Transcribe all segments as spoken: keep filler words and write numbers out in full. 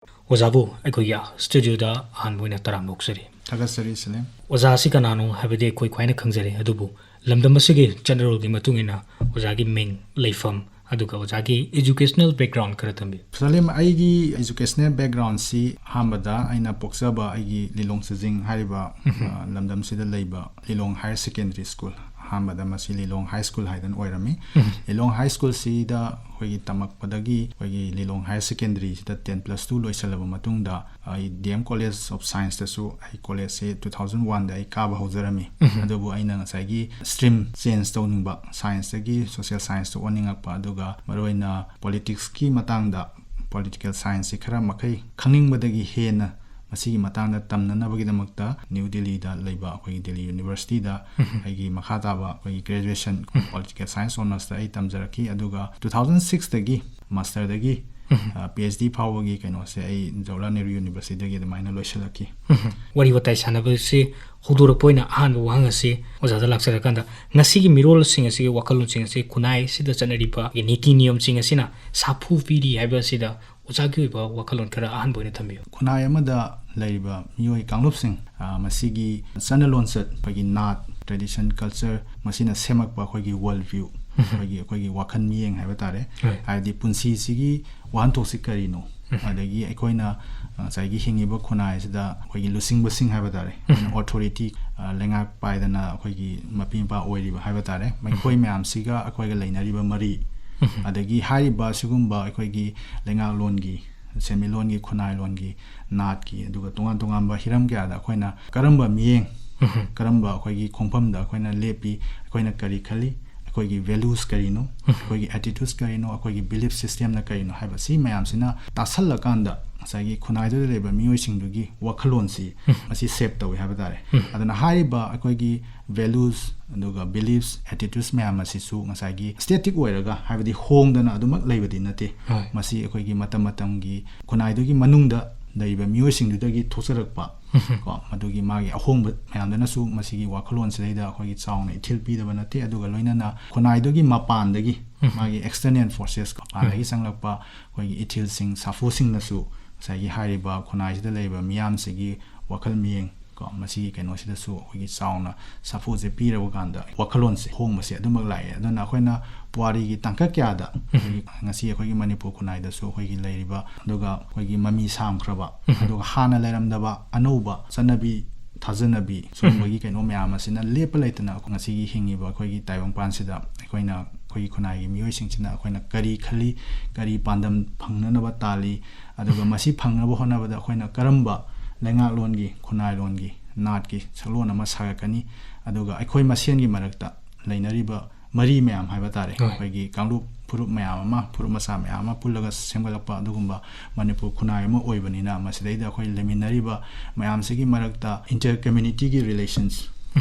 ꯑꯣꯖꯥꯕꯨ ꯑꯩꯈꯣꯏꯒꯤ ꯁ꯭ꯇꯨꯗꯤꯑꯣꯗ ꯑꯍꯥꯟꯕ ꯑꯣꯏꯅ ꯇꯔꯥꯝꯅ ꯑꯣꯛꯆꯔꯤ꯫ ꯊꯥꯒꯠꯆꯔꯤ ꯁꯂꯦꯝ꯫ ꯑꯣꯖꯥ ꯑꯁꯤ ꯀꯅꯥꯅꯣ ꯍꯥꯏꯕꯗꯤ ꯑꯩꯈꯣꯏ ꯈ꯭ꯋꯥꯏꯅ ꯈꯪꯖꯔꯦ, ꯑꯗꯨꯕꯨ ꯂꯝꯗꯝ ꯑꯁꯤꯒꯤ ꯆꯠꯅꯔꯣꯜꯒꯤ ꯃꯇꯨꯡ ꯏꯟꯅ ꯑꯣꯖꯥꯒꯤ ꯃꯤꯡ, ꯂꯩꯐꯝ, ꯑꯗꯨꯒ ꯑꯣꯖꯥꯒꯤ educational background ꯈꯔ ꯊꯝꯕꯤꯌꯨ꯫ ꯁꯂꯦꯝ, ꯑꯩꯒꯤ educational backgroundꯁꯤ ꯑꯍꯥꯟꯕꯗ ꯑꯩꯅ ꯄꯣꯛꯆꯕ ꯑꯩꯒꯤ ꯂꯤꯂꯣꯡ ꯆꯤꯡ ꯍꯥꯏꯔꯤꯕ, ꯑ, ꯂꯝꯗꯝꯁꯤꯗ ꯂꯩꯕ ꯂꯤꯂꯣꯡ Higher Secondary School, ꯑꯍꯥꯟꯕꯗ ꯃꯁꯤ ꯂꯤꯂꯣꯡ High School ꯍꯥꯏꯗꯅ ꯑꯣꯏꯔꯝꯃꯤ꯫ ꯂꯤꯂꯣꯡ High Schoolꯁꯤꯗ ꯑꯩꯈꯣꯏꯒꯤ ꯇꯝꯃꯛꯄꯗꯒꯤ ꯑꯩꯈꯣꯏꯒꯤ ꯂꯤꯂꯣꯡ Higher Secondaryꯁꯤꯗ ten plus two ꯂꯣꯏꯁꯤꯜꯂꯕ ꯃꯇꯨꯡꯗ ꯑꯩ D M College of Scienceꯇꯁꯨ, ꯑꯩ collegeꯁꯦ two thousand oneꯗ ꯑꯩ ꯀꯥꯕ ꯍꯧꯖꯔꯝꯃꯤ꯫ ꯑꯗꯨꯕꯨ ꯑꯩꯅ ꯉꯁꯥꯏꯒꯤ stream change ꯇꯧꯅꯤꯡꯕ, scienceꯇꯒꯤ social scienceꯇ ꯑꯣꯟꯅꯤꯡꯉꯛꯄ, ꯑꯗꯨꯒ ꯃꯔꯨꯑꯣꯏꯅ politicsꯀꯤ ꯃꯇꯥꯡꯗ, political scienceꯁꯤ ꯈꯔ ꯃꯈꯩ ꯈꯪꯅꯤꯡꯕꯗꯒꯤ ꯍꯦꯟꯅ ꯃꯁꯤꯒꯤ ꯃꯇꯥꯡꯗ ꯇꯝꯅꯅꯕꯒꯤꯗꯃꯛꯇ ꯅ꯭ꯌꯨ ꯗꯤꯜꯂꯤꯗ ꯂꯩꯕ ꯑꯩꯈꯣꯏꯒꯤ ꯗꯤꯜꯂꯤ Universityꯗ ꯑꯩꯒꯤ ꯃꯈꯥ ꯇꯥꯕ ꯑꯩꯈꯣꯏꯒꯤ graduation political science honoursꯇ ꯑꯩ ꯇꯝꯖꯔꯛꯈꯤ꯫ ꯑꯗꯨꯒ two thousand sixꯇꯒꯤ masterꯗꯒꯤ, ꯑ, P H D ꯐꯥꯎꯕꯒꯤ ꯀꯩꯅꯣꯁꯦ ꯑꯩ ꯖꯋꯥꯍꯔꯂꯥꯜ ꯅꯦꯍꯔꯨ Universityꯗꯒꯤ ꯑꯗꯨꯃꯥꯏꯅ ꯂꯣꯏꯁꯤꯜꯂꯛꯈꯤ꯫ ꯋꯥꯔꯤ ꯋꯥꯇꯥꯏ ꯁꯥꯟꯅꯕꯁꯤ ꯍꯧꯗꯣꯔꯛꯄ ꯑꯣꯏꯅ ꯑꯍꯥꯟꯕ ꯋꯥꯍꯪ ꯑꯁꯤ ꯑꯣꯖꯥꯗ ꯂꯥꯛꯆꯔꯀꯥꯟꯗ, ꯉꯁꯤꯒꯤ ꯃꯤꯔꯣꯜꯁꯤꯡ ꯑꯁꯤꯒꯤ ꯋꯥꯈꯜꯂꯣꯟꯁꯤꯡ ꯑꯁꯤ ꯈꯨꯟꯅꯥꯏꯁꯤꯗ ꯆꯠꯅꯔꯤꯕ ꯅꯤꯇꯤ ꯅꯤꯌꯣꯝꯁꯤꯡ ꯑꯁꯤꯅ ꯁꯥꯐꯨ ꯄꯤꯔꯤ ꯍꯥꯏꯕ ꯑꯁꯤꯗ ꯑꯣꯖꯥꯒꯤ ꯑꯣꯏꯕ ꯋꯥꯈꯜꯂꯣꯟ ꯈꯔ ꯑꯍꯥꯟꯕ ꯑꯣꯏꯅ ꯊꯝꯕꯤꯌꯨ꯫ ꯈꯨꯟꯅꯥꯏ ꯑꯃꯗ ꯂꯩꯔꯤꯕ ꯃꯤꯑꯣꯏ ꯀꯥꯡꯂꯨꯞꯁꯤꯡ, ꯑ, ꯃꯁꯤꯒꯤ ꯆꯠꯅ ꯂꯣꯟꯆꯠ, ꯑꯩꯈꯣꯏꯒꯤ ꯅꯥꯠ, tradition, culture, ꯃꯁꯤꯅ ꯁꯦꯝꯃꯛꯄ ꯑꯩꯈꯣꯏꯒꯤ world view, ꯑꯩꯈꯣꯏꯒꯤ, ꯑꯩꯈꯣꯏꯒꯤ ꯋꯥꯈꯜ ꯃꯤꯠꯌꯦꯡ ꯍꯥꯏꯕ ꯇꯥꯔꯦ꯫ ꯍꯣꯏ꯫ ꯍꯥꯏꯕꯗꯤ ꯄꯨꯟꯁꯤꯁꯤꯒꯤ ꯋꯥꯍꯟꯊꯣꯛꯁꯤ ꯀꯔꯤꯅꯣ? ꯑꯗꯒꯤ ꯑꯩꯈꯣꯏꯅ ꯉꯁꯥꯏꯒꯤ ꯍꯤꯡꯉꯤꯕ ꯈꯨꯟꯅꯥꯏꯁꯤꯗ ꯑꯩꯈꯣꯏꯒꯤ ꯂꯨꯆꯤꯡꯕꯁꯤꯡ ꯍꯥꯏꯕ ꯇꯥꯔꯦ, ꯑꯩꯈꯣꯏꯅ authority, ꯑ, ꯂꯩꯉꯥꯛ ꯄꯥꯏꯗꯅ ꯑꯩꯈꯣꯏꯒꯤ ꯃꯄꯤ ꯃꯄꯥ ꯑꯣꯏꯔꯤꯕ ꯍꯥꯏꯕ ꯇꯥꯔꯦ, ꯃꯈꯣꯏ ꯃꯌꯥꯝꯁꯤꯒ ꯑꯩꯈꯣꯏꯒ ꯂꯩꯅꯔꯤꯕ ꯃꯔꯤ, ꯑꯗꯒꯤ ꯍꯥꯏꯔꯤꯕ ꯁꯤꯒꯨꯝꯕ ꯑꯩꯈꯣꯏꯒꯤ ꯂꯩꯉꯥꯛꯂꯣꯟꯒꯤ, ꯁꯦꯟꯃꯤꯠꯂꯣꯟꯒꯤ, ꯈꯨꯟꯅꯥꯏꯂꯣꯟꯒꯤ, ꯅꯥꯠꯀꯤ, ꯑꯗꯨꯒ ꯇꯣꯉꯥꯟ ꯇꯣꯉꯥꯟꯕ ꯍꯤꯔꯝ ꯀꯌꯥꯗ ꯑꯩꯈꯣꯏꯅ ꯀꯔꯝꯕ ꯃꯤꯠꯌꯦꯡ, ꯀꯔꯝꯕ ꯑꯩꯈꯣꯏꯒꯤ ꯈꯣꯡꯐꯝꯗ ꯑꯩꯈꯣꯏꯅ ꯂꯦꯞꯄꯤ, ꯑꯩꯈꯣꯏꯅ ꯀꯔꯤ ꯈꯜꯂꯤ, ꯑꯩꯈꯣꯏꯒꯤ values ꯀꯔꯤꯅꯣ, ꯑꯩꯈꯣꯏꯒꯤ attitudes ꯀꯔꯤꯅꯣ, ꯑꯩꯈꯣꯏꯒꯤ belief systemꯅ ꯀꯔꯤꯅꯣ ꯍꯥꯏꯕ, ꯁꯤ ꯃꯌꯥꯝꯁꯤꯅ ꯇꯥꯁꯜꯂꯀꯥꯟꯗ ꯉꯁꯥꯏꯒꯤ ꯈꯨꯟꯅꯥꯏꯗꯨꯗ ꯂꯩꯕ ꯃꯤꯑꯣꯏꯁꯤꯡꯗꯨꯒꯤ ꯋꯥꯈꯜꯂꯣꯟꯁꯤ ꯃꯁꯤ shape ꯇꯧꯏ ꯍꯥꯏꯕ ꯇꯥꯔꯦ꯫ ꯑꯗꯨꯅ ꯍꯥꯏꯔꯤꯕ ꯑꯩꯈꯣꯏꯒꯤ values ꯑꯗꯨꯒ beliefs, attitudes ꯃꯌꯥꯝ ꯑꯁꯤꯁꯨ ꯉꯁꯥꯏꯒꯤ static ꯑꯣꯏꯔꯒ, ꯍꯥꯏꯕꯗꯤ ꯍꯣꯡꯗꯅ ꯑꯗꯨꯃꯛ ꯂꯩꯕꯗꯤ ꯅꯠꯇꯦ꯫ ꯍꯣꯏ꯫ ꯃꯁꯤ ꯑꯩꯈꯣꯏꯒꯤ ꯃꯇꯝ ꯃꯇꯝꯒꯤ ꯈꯨꯟꯅꯥꯏꯗꯨꯒꯤ ꯃꯅꯨꯡꯗ ꯂꯩꯔꯤꯕ ꯃꯤꯑꯣꯏꯁꯤꯡꯗꯨꯗꯒꯤ ꯊꯣꯛꯆꯔꯛꯄ, ꯀꯣ, ꯃꯗꯨꯒꯤ ꯃꯥꯒꯤ ꯑꯍꯣꯡꯕ ꯃꯌꯥꯝꯗꯨꯅꯁꯨ ꯃꯁꯤꯒꯤ ꯋꯥꯈꯜꯂꯣꯟꯁꯤꯗꯩꯗ ꯑꯩꯈꯣꯏꯒꯤ ꯆꯥꯎꯅ ꯏꯊꯤꯜ ꯄꯤꯗꯕ ꯅꯠꯇꯦ꯫ ꯑꯗꯨꯒ ꯂꯣꯏꯅꯅ ꯈꯨꯟꯅꯥꯏꯗꯨꯒꯤ ꯃꯄꯥꯟꯗꯒꯤ, ꯃꯥꯒꯤ external forces, ꯃꯄꯥꯟꯗꯒꯤ ꯆꯪꯂꯛꯄ ꯑꯩꯈꯣꯏꯒꯤ ꯏꯊꯤꯜꯁꯤꯡ, ꯁꯥꯐꯨꯁꯤꯡꯅꯁꯨ ꯉꯁꯥꯏꯒꯤ ꯍꯥꯏꯔꯤꯕ ꯈꯨꯟꯅꯥꯏꯁꯤꯗ ꯂꯩꯔꯤꯕ ꯃꯤꯌꯥꯝꯁꯤꯒꯤ ꯋꯥꯈꯜ ꯃꯤꯠꯌꯦꯡ ꯀꯣ, ꯃꯁꯤꯒꯤ ꯀꯩꯅꯣꯁꯤꯗꯁꯨ ꯑꯩꯈꯣꯏꯒꯤ ꯆꯥꯎꯅ ꯁꯥꯐꯨꯁꯦ ꯄꯤꯔꯕ ꯀꯥꯟꯗ ꯋꯥꯈꯜꯂꯣꯟꯁꯦ ꯍꯣꯡꯕꯁꯦ ꯑꯗꯨꯃꯛ ꯂꯥꯛꯑꯦ꯫ ꯑꯗꯨꯅ ꯑꯩꯈꯣꯏꯅ ꯄꯨꯋꯥꯔꯤꯒꯤ ꯇꯥꯡꯀꯛ ꯀꯌꯥꯗ ꯑꯩꯈꯣꯏꯒꯤ ꯉꯁꯤ ꯑꯩꯈꯣꯏꯒꯤ ꯃꯅꯤꯄꯨꯔ ꯈꯨꯟꯅꯥꯏꯗꯁꯨ ꯑꯩꯈꯣꯏꯒꯤ ꯂꯩꯔꯤꯕ, ꯑꯗꯨꯒ ꯑꯩꯈꯣꯏꯒꯤ ꯃꯃꯤ ꯁꯥꯝꯈ꯭ꯔꯕ, ꯑꯗꯨꯒ ꯍꯥꯟꯅ ꯂꯩꯔꯝꯗꯕ ꯑꯅꯧꯕ ꯆꯠꯅꯕꯤ, ꯊꯥꯖꯅꯕꯤ, ꯁꯤꯒꯨꯝꯕꯒꯤ ꯀꯩꯅꯣ ꯃꯌꯥꯝ ꯑꯁꯤꯅ ꯂꯦꯞꯄ ꯂꯩꯇꯅ ꯉꯁꯤꯒꯤ ꯍꯤꯡꯉꯤꯕ ꯑꯩꯈꯣꯏꯒꯤ ꯇꯥꯏꯕꯪꯄꯥꯟꯁꯤꯗ ꯑꯩꯈꯣꯏꯅ, ꯑꯩꯈꯣꯏꯒꯤ ꯈꯨꯟꯅꯥꯏꯒꯤ ꯃꯤꯑꯣꯏꯁꯤꯡꯁꯤꯅ ꯑꯩꯈꯣꯏꯅ ꯀꯔꯤ ꯈꯜꯂꯤ, ꯀꯔꯤ ꯄꯥꯟꯗꯝ ꯐꯪꯅꯅꯕ ꯇꯥꯜꯂꯤ, ꯑꯗꯨꯒ ꯃꯁꯤ ꯐꯪꯅꯕ ꯍꯣꯠꯅꯕꯗ ꯑꯩꯈꯣꯏꯅ ꯀꯔꯝꯕ ꯂꯩꯉꯥꯛꯂꯣꯟꯒꯤ, ꯈꯨꯟꯅꯥꯏꯂꯣꯟꯒꯤ, ꯅꯥꯠꯀꯤ ꯁꯛꯂꯣꯟ ꯑꯃ ꯁꯥꯒꯠꯀꯅꯤ, ꯑꯗꯨꯒ ꯑꯩꯈꯣꯏ ꯃꯁꯦꯟꯒꯤ ꯃꯔꯛꯇ ꯂꯩꯅꯔꯤꯕ ꯃꯔꯤ ꯃꯌꯥꯝ ꯍꯥꯏꯕ ꯇꯥꯔꯦ, ꯍꯣꯏ꯫ ꯑꯩꯈꯣꯏꯒꯤ ꯀꯥꯡꯂꯨꯞ ꯐꯨꯔꯨꯞ ꯃꯌꯥꯝ ꯑꯃ, ꯐꯨꯔꯨꯞ ꯃꯆꯥ ꯃꯌꯥꯝ ꯑꯃ ꯄꯨꯜꯂꯒ ꯁꯦꯝꯒꯠꯂꯛꯄ ꯑꯗꯨꯒꯨꯝꯕ ꯃꯅꯤꯄꯨꯔ ꯈꯨꯟꯅꯥꯏ ꯑꯃ ꯑꯣꯏꯕꯅꯤꯅ, ꯃꯁꯤꯗꯩꯗ ꯑꯩꯈꯣꯏ ꯂꯩꯃꯤꯟꯅꯔꯤꯕ ꯃꯌꯥꯝꯁꯤꯒꯤ ꯃꯔꯛꯇ inter communityꯒꯤ relations,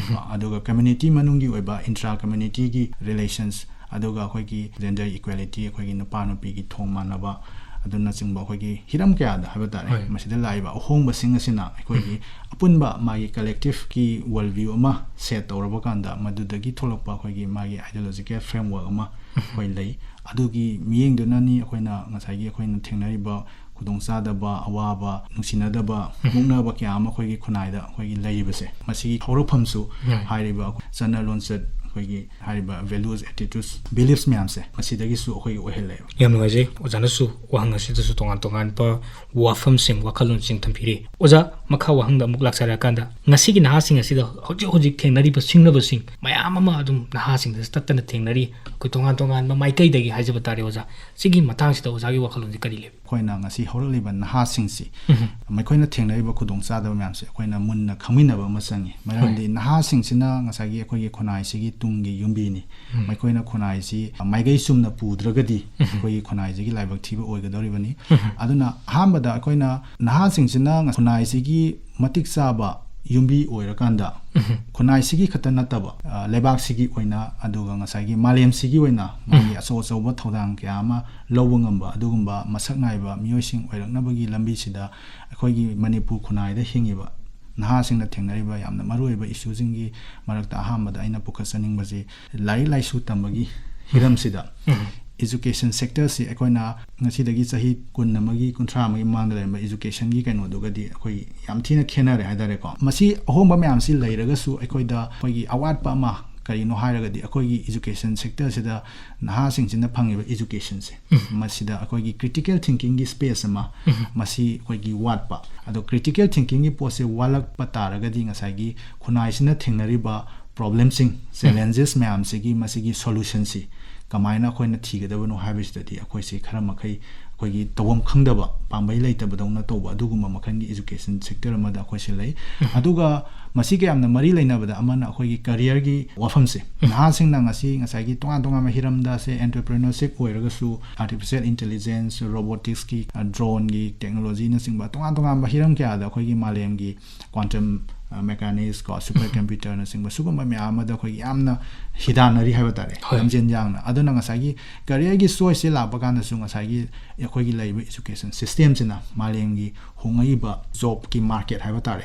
ꯑꯗꯨꯒ community ꯃꯅꯨꯡꯒꯤ ꯑꯣꯏꯕ intra communityꯒꯤ relations, ꯑꯗꯨꯒ ꯑꯩꯈꯣꯏꯒꯤ gender equality, ꯑꯩꯈꯣꯏꯒꯤ ꯅꯨꯄꯥ ꯅꯨꯄꯤꯒꯤ ꯊꯣꯡ ꯃꯥꯟꯅꯕ, ꯑꯗꯨꯅꯆꯤꯡꯕ ꯑꯩꯈꯣꯏꯒꯤ ꯍꯤꯔꯝ ꯀꯌꯥꯗ ꯍꯥꯏꯕ ꯇꯥꯔꯦ, ꯍꯣꯏ꯫ ꯃꯁꯤꯗ ꯂꯥꯛꯏꯕ ꯑꯍꯣꯡꯕꯁꯤꯡ ꯑꯁꯤꯅ ꯑꯩꯈꯣꯏꯒꯤ ꯑꯄꯨꯟꯕ ꯃꯥꯒꯤ collectiveꯀꯤ world view ꯑꯃ set ꯇꯧꯔꯕ ꯀꯥꯟꯗ, ꯃꯗꯨꯗꯒꯤ ꯊꯣꯛꯂꯛꯄ ꯑꯩꯈꯣꯏꯒꯤ ꯃꯥꯒꯤ ideological framework ꯑꯃ ꯑꯩꯈꯣꯏ ꯂꯩ꯫ ꯑꯗꯨꯒꯤ ꯃꯤꯠꯌꯦꯡꯗꯨꯅꯅꯤ ꯑꯩꯈꯣꯏꯅ ꯉꯁꯥꯏꯒꯤ ꯑꯩꯈꯣꯏꯅ ꯊꯦꯡꯅꯔꯤꯕ ꯈꯨꯗꯣꯡꯆꯥꯗꯕ, ꯑꯋꯥꯕ, ꯅꯨꯡꯁꯤꯅꯗꯕ, ꯃꯨꯛꯅꯕ ꯀꯌꯥ ꯑꯃ ꯑꯩꯈꯣꯏꯒꯤ ꯈꯨꯟꯅꯥꯏꯗ ꯑꯩꯈꯣꯏꯒꯤ ꯂꯩꯔꯤꯕꯁꯦ꯫ ꯃꯁꯤꯒꯤ ꯍꯧꯔꯛꯐꯝꯁꯨ ꯍꯣꯏ꯫ ꯍꯥꯏꯔꯤꯕ ꯑꯩꯈꯣꯏ ꯆꯠꯅ ꯂꯣꯟꯆꯠ, ꯑꯩꯈꯣꯏꯒꯤ ꯍꯥꯏꯔꯤꯕ values, attitudes, beliefs ꯃꯌꯥꯝꯁꯦ ꯃꯁꯤꯗꯒꯤꯁꯨ ꯑꯩꯈꯣꯏꯒꯤ ꯑꯣꯏꯍꯜꯂꯦꯕ꯫ ꯌꯥꯝ ꯅꯨꯡꯉꯥꯏꯖꯩ ꯑꯣꯖꯥꯅꯁꯨ ꯋꯥꯍꯪ ꯑꯁꯤꯗꯁꯨ ꯇꯣꯉꯥꯟ ꯇꯣꯉꯥꯟꯕ ꯋꯥꯐꯝꯁꯤꯡ, ꯋꯥꯈꯜꯂꯣꯟꯁꯤꯡ ꯊꯝꯕꯤꯔꯤ꯫ ꯑꯣꯖꯥ, ꯃꯈꯥ ꯋꯥꯍꯪꯗ ꯑꯃꯨꯛ ꯂꯥꯛꯆꯔꯀꯥꯟꯗ, ꯉꯁꯤꯒꯤ ꯅꯍꯥꯁꯤꯡ ꯑꯁꯤꯗ ꯍꯧꯖꯤꯛ ꯍꯧꯖꯤꯛ ꯊꯦꯡꯅꯔꯤꯕ ꯁꯤꯡꯅꯕꯁꯤꯡ ꯃꯌꯥꯝ ꯑꯃ ꯑꯗꯨꯝ ꯅꯍꯥꯁꯤꯡꯗꯁꯨ ꯇꯠꯇꯅ ꯊꯦꯡꯅꯔꯤ꯫ ꯑꯩꯈꯣꯏ ꯇꯣꯉꯥꯟ ꯇꯣꯉꯥꯟꯕ ꯃꯥꯏꯀꯩꯗꯒꯤ ꯍꯥꯏꯖꯕ ꯇꯥꯔꯦ ꯑꯣꯖꯥ꯫ ꯁꯤꯒꯤ ꯃꯇꯥꯡꯁꯤꯗ ꯑꯣꯖꯥꯒꯤ ꯋꯥꯈꯜꯂꯣꯟꯁꯤ ꯀꯔꯤ ꯂꯩ? ꯑꯩꯈꯣꯏꯅ ꯉꯁꯤ ꯍꯧꯔꯛꯂꯤꯕ ꯅꯍꯥꯁꯤꯡꯁꯤ, ꯎꯝ꯫ ꯃꯈꯣꯏꯅ ꯊꯦꯡꯅꯔꯤꯕ ꯈꯨꯗꯣꯡꯆꯥꯗꯕ ꯃꯌꯥꯝꯁꯦ ꯑꯩꯈꯣꯏꯅ ꯃꯨꯟꯅ ꯈꯪꯃꯤꯟꯅꯕ ꯑꯃ ꯆꯪꯉꯤ꯫ ꯃꯔꯝꯗꯤ ꯍꯣꯏ꯫ ꯅꯍꯥꯁꯤꯡꯁꯤꯅ ꯉꯁꯥꯏꯒꯤ ꯑꯩꯈꯣꯏꯒꯤ ꯈꯨꯟꯅꯥꯏꯁꯤꯒꯤ ꯇꯨꯡꯒꯤ ꯌꯨꯝꯕꯤꯅꯤ꯫ ꯎꯝ꯫ ꯃꯈꯣꯏꯅ ꯈꯨꯟꯅꯥꯏꯁꯤ ꯃꯥꯏꯀꯩ ꯆꯨꯝꯅ ꯄꯨꯗ꯭ꯔꯒꯗꯤ ꯎꯝ꯫ ꯑꯩꯈꯣꯏꯒꯤ ꯈꯨꯟꯅꯥꯏꯁꯤꯒꯤ ꯂꯥꯏꯕꯛ ꯊꯤꯕ ꯑꯣꯏꯒꯗꯧꯔꯤꯕꯅꯤ꯫ ꯎꯝ꯫ ꯑꯗꯨꯅ ꯑꯍꯥꯟꯕꯗ ꯑꯩꯈꯣꯏꯅ ꯅꯍꯥꯁꯤꯡꯁꯤꯅ ꯈꯨꯟꯅꯥꯏꯁꯤꯒꯤ ꯃꯇꯤꯛ ꯆꯥꯕ ꯌꯨꯝꯕꯤ ꯑꯣꯏꯔꯀꯥꯟꯗ, ꯎꯝ꯫ ꯈꯨꯟꯅꯥꯏꯁꯤꯒꯤ ꯈꯛꯇ ꯅꯠꯇꯕ, ꯑ, ꯂꯩꯕꯥꯛꯁꯤꯒꯤ ꯑꯣꯏꯅ, ꯑꯗꯨꯒ ꯉꯁꯥꯏꯒꯤ ꯃꯥꯂꯦꯝꯁꯤꯒꯤ ꯑꯣꯏꯅ ꯃꯥꯒꯤ ꯎꯝ꯫ ꯑꯆꯧ ꯑꯆꯧꯕ ꯊꯧꯗꯥꯡ ꯀꯌꯥ ꯑꯃ ꯂꯧꯕ ꯉꯝꯕ ꯑꯗꯨꯒꯨꯝꯕ ꯃꯁꯛ ꯅꯥꯏꯕ ꯃꯤꯑꯣꯏꯁꯤꯡ ꯑꯣꯏꯔꯛꯅꯕꯒꯤ ꯂꯝꯕꯤꯁꯤꯗ ꯑꯩꯈꯣꯏꯒꯤ ꯃꯅꯤꯄꯨꯔ ꯈꯨꯟꯅꯥꯏꯗ ꯍꯤꯡꯉꯤꯕ ꯅꯍꯥꯁꯤꯡꯅ ꯊꯦꯡꯅꯔꯤꯕ ꯌꯥꯝꯅ ꯃꯔꯨꯑꯣꯏꯕ issueꯁꯤꯡꯒꯤ ꯃꯔꯛꯇ ꯑꯍꯥꯟꯕꯗ ꯑꯩꯅ ꯄꯨꯈꯠꯆꯅꯤꯡꯕꯁꯤ ꯂꯥꯏꯔꯤꯛ ꯂꯥꯏꯁꯨ ꯇꯝꯕꯒꯤ ꯍꯤꯔꯝꯁꯤꯗ ꯎꯝ꯫ education sector ꯁꯤ ꯑꯩꯈꯣꯏꯅ ꯉꯁꯤꯗꯒꯤ ꯆꯍꯤ ꯀꯨꯟ ꯑꯃꯒꯤ, ꯀꯨꯟꯊ꯭ꯔꯥ ꯑꯃꯒꯤ ꯃꯃꯥꯡꯗ ꯂꯩꯔꯝꯕ education ꯒꯤ ꯀꯩꯅꯣꯗꯨꯒꯗꯤ ꯑꯩꯈꯣꯏ ꯌꯥꯝ ꯊꯤꯅ ꯈꯦꯠꯅꯔꯦ ꯍꯥꯏꯇꯥꯔꯦꯀꯣ꯫ ꯃꯁꯤ ꯑꯍꯣꯡꯕ ꯃꯌꯥꯝꯁꯤ ꯂꯩꯔꯒꯁꯨ ꯑꯩꯈꯣꯏꯗ ꯑꯩꯈꯣꯏꯒꯤ ꯑꯋꯥꯠꯄ ꯑꯃ ꯀꯔꯤꯅꯣ ꯍꯥꯏꯔꯒꯗꯤ ꯑꯩꯈꯣꯏꯒꯤ education sector ꯁꯤꯗ ꯅꯍꯥꯁꯤꯡꯁꯤꯅ ꯐꯪꯉꯤꯕ education ꯁꯦ, ꯃꯁꯤꯗ ꯑꯩꯈꯣꯏꯒꯤ critical thinking ꯒꯤ space ꯑꯃ ꯃꯁꯤ ꯑꯩꯈꯣꯏꯒꯤ ꯋꯥꯠꯄ꯫ ꯑꯗꯣ critical thinking ꯒꯤ ꯄꯣꯠꯁꯦ ꯋꯥꯠꯂꯛꯄ ꯇꯥꯔꯒꯗꯤ ꯉꯁꯥꯏꯒꯤ ꯈꯨꯟꯅꯥꯏꯁꯤꯅ ꯊꯦꯡꯅꯔꯤꯕ problem ꯁꯤꯡ, challenges ꯃꯌꯥꯝꯁꯤꯒꯤ ꯃꯁꯤꯒꯤ solution ꯁꯤ ꯀꯃꯥꯏꯅ ꯑꯩꯈꯣꯏꯅ ꯊꯤꯒꯗꯕꯅꯣ ꯍꯥꯏꯕꯁꯤꯗꯗꯤ ꯑꯩꯈꯣꯏꯁꯤ ꯈꯔ ꯃꯈꯩ ꯑꯩꯈꯣꯏꯒꯤ ꯇꯧꯐꯝ ꯈꯪꯗꯕ, ꯄꯥꯝꯕꯩ ꯂꯩꯇꯕꯗꯧꯅ ꯇꯧꯕ ꯑꯗꯨꯒꯨꯝꯕ ꯃꯈꯜꯒꯤ education sector ꯑꯃꯗ ꯑꯩꯈꯣꯏꯁꯦ ꯂꯩ꯫ ꯑꯗꯨꯒ ꯃꯁꯤꯒ ꯌꯥꯝꯅ ꯃꯔꯤ ꯂꯩꯅꯕꯗ ꯑꯃꯅ ꯑꯩꯈꯣꯏꯒꯤ career ꯒꯤ ꯋꯥꯐꯝꯁꯦ꯫ ꯅꯍꯥꯁꯤꯡꯅ ꯉꯁꯤ ꯉꯁꯥꯏꯒꯤ ꯇꯣꯉꯥꯟ ꯇꯣꯉꯥꯟꯕ ꯍꯤꯔꯝꯗ, ꯁꯦ entrepreneurship ꯑꯣꯏꯔꯒꯁꯨ, artificial intelligence, robotics ꯀꯤ, ꯑ, drone ꯒꯤ technology ꯅꯆꯤꯡꯕ ꯇꯣꯉꯥꯟ ꯇꯣꯉꯥꯟꯕ ꯍꯤꯔꯝ ꯀꯌꯥꯗ ꯑꯩꯈꯣꯏꯒꯤ ꯃꯥꯂꯦꯝꯒꯤ quantum, ꯑ, mechanics ꯀꯣ, super computer ꯅꯆꯤꯡꯕ ꯁꯤꯒꯨꯝꯕ ꯃꯌꯥꯝ ꯑꯃꯗ ꯑꯩꯈꯣꯏꯒꯤ ꯌꯥꯝꯅ ꯍꯤꯗꯥꯟꯅꯔꯤ ꯍꯥꯏꯕ ꯇꯥꯔꯦ, ꯍꯣꯏ꯫ ꯂꯝꯖꯦꯟ ꯌꯥꯡꯅ꯫ ꯑꯗꯨꯅ ꯉꯁꯥꯏꯒꯤ career ꯒꯤ choice ꯁꯦ ꯂꯥꯛꯄ ꯀꯥꯟꯗꯁꯨ ꯉꯁꯥꯏꯒꯤ ꯑꯩꯈꯣꯏꯒꯤ ꯂꯩꯔꯤꯕ education system ꯁꯤꯅ ꯃꯥꯂꯦꯝꯒꯤ ꯍꯣꯡꯉꯛꯏꯕ job ꯀꯤ market ꯍꯥꯏꯕ ꯇꯥꯔꯦ,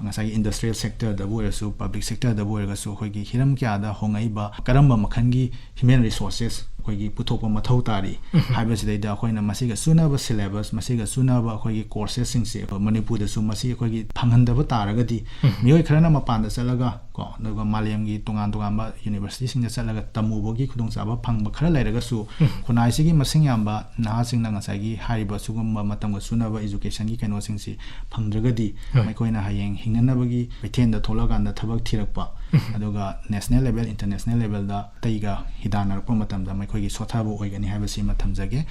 ꯉꯁꯥꯏꯒꯤ industrial sector ꯗꯕꯨ ꯑꯣꯏꯔꯁꯨ, public sector ꯗꯕꯨ ꯑꯣꯏꯔꯒꯁꯨ, ꯑꯩꯈꯣꯏꯒꯤ ꯍꯤꯔꯝ ꯀꯌꯥꯗ ꯍꯣꯡꯉꯛꯏꯕ ꯀꯔꯝꯕ ꯃꯈꯜꯒꯤ human resources ꯑꯩꯈꯣꯏꯒꯤ ꯄꯨꯊꯣꯛꯄ ꯃꯊꯧ ꯇꯥꯔꯤ ꯍꯥꯏꯕꯁꯤꯗꯩꯗ ꯑꯩꯈꯣꯏꯅ ꯃꯁꯤꯒ ꯆꯨꯅꯕ syllabus, ꯃꯁꯤꯒ ꯆꯨꯅꯕ ꯑꯩꯈꯣꯏꯒꯤ courses ꯁꯤꯡꯁꯦ ꯃꯅꯤꯄꯨꯔꯗꯁꯨ ꯃꯁꯤ ꯑꯩꯈꯣꯏꯒꯤ ꯐꯪꯍꯟꯗꯕ ꯇꯥꯔꯒꯗꯤ, ꯃꯤꯑꯣꯏ ꯈꯔꯅ ꯃꯄꯥꯟꯗ ꯆꯠꯂꯒ ꯀꯣ, ꯑꯗꯨꯒ ꯃꯥꯂꯦꯝꯒꯤ ꯇꯣꯉꯥꯟ ꯇꯣꯉꯥꯟꯕ university ꯁꯤꯡꯗ ꯆꯠꯂꯒ ꯇꯝꯃꯨꯕꯒꯤ ꯈꯨꯗꯣꯡꯆꯥꯕ ꯐꯪꯕ ꯈꯔ ꯂꯩꯔꯒꯁꯨ, ꯈꯨꯟꯅꯥꯏꯁꯤꯒꯤ ꯃꯁꯤꯡ ꯌꯥꯝꯕ ꯅꯍꯥꯁꯤꯡꯅ ꯉꯁꯥꯏꯒꯤ ꯍꯥꯏꯔꯤꯕ ꯁꯤꯒꯨꯝꯕ ꯃꯇꯝꯒ ꯆꯨꯅꯕ education ꯒꯤ ꯀꯩꯅꯣꯁꯤꯡꯁꯤ ꯐꯪꯗ꯭ꯔꯒꯗꯤ, ꯍꯣꯏ꯫ ꯃꯈꯣꯏꯅ ꯍꯌꯦꯡ ꯍꯤꯡꯅꯅꯕꯒꯤ ꯀꯩꯊꯦꯜꯗ ꯊꯣꯛꯂꯛꯑꯀꯥꯟꯗ ꯊꯕꯛ ꯊꯤꯔꯛꯄ, ꯑꯗꯨꯒ national level, international level ꯗ ꯑꯇꯩꯒ ꯍꯤꯗꯥꯟꯅꯔꯛꯄ ꯃꯇꯝꯗ ꯃꯈꯣꯏꯒꯤ ꯁꯣꯠꯊꯕ ꯑꯣꯏꯒꯅꯤ ꯍꯥꯏꯕꯁꯤꯃ ꯊꯝꯖꯒꯦ꯫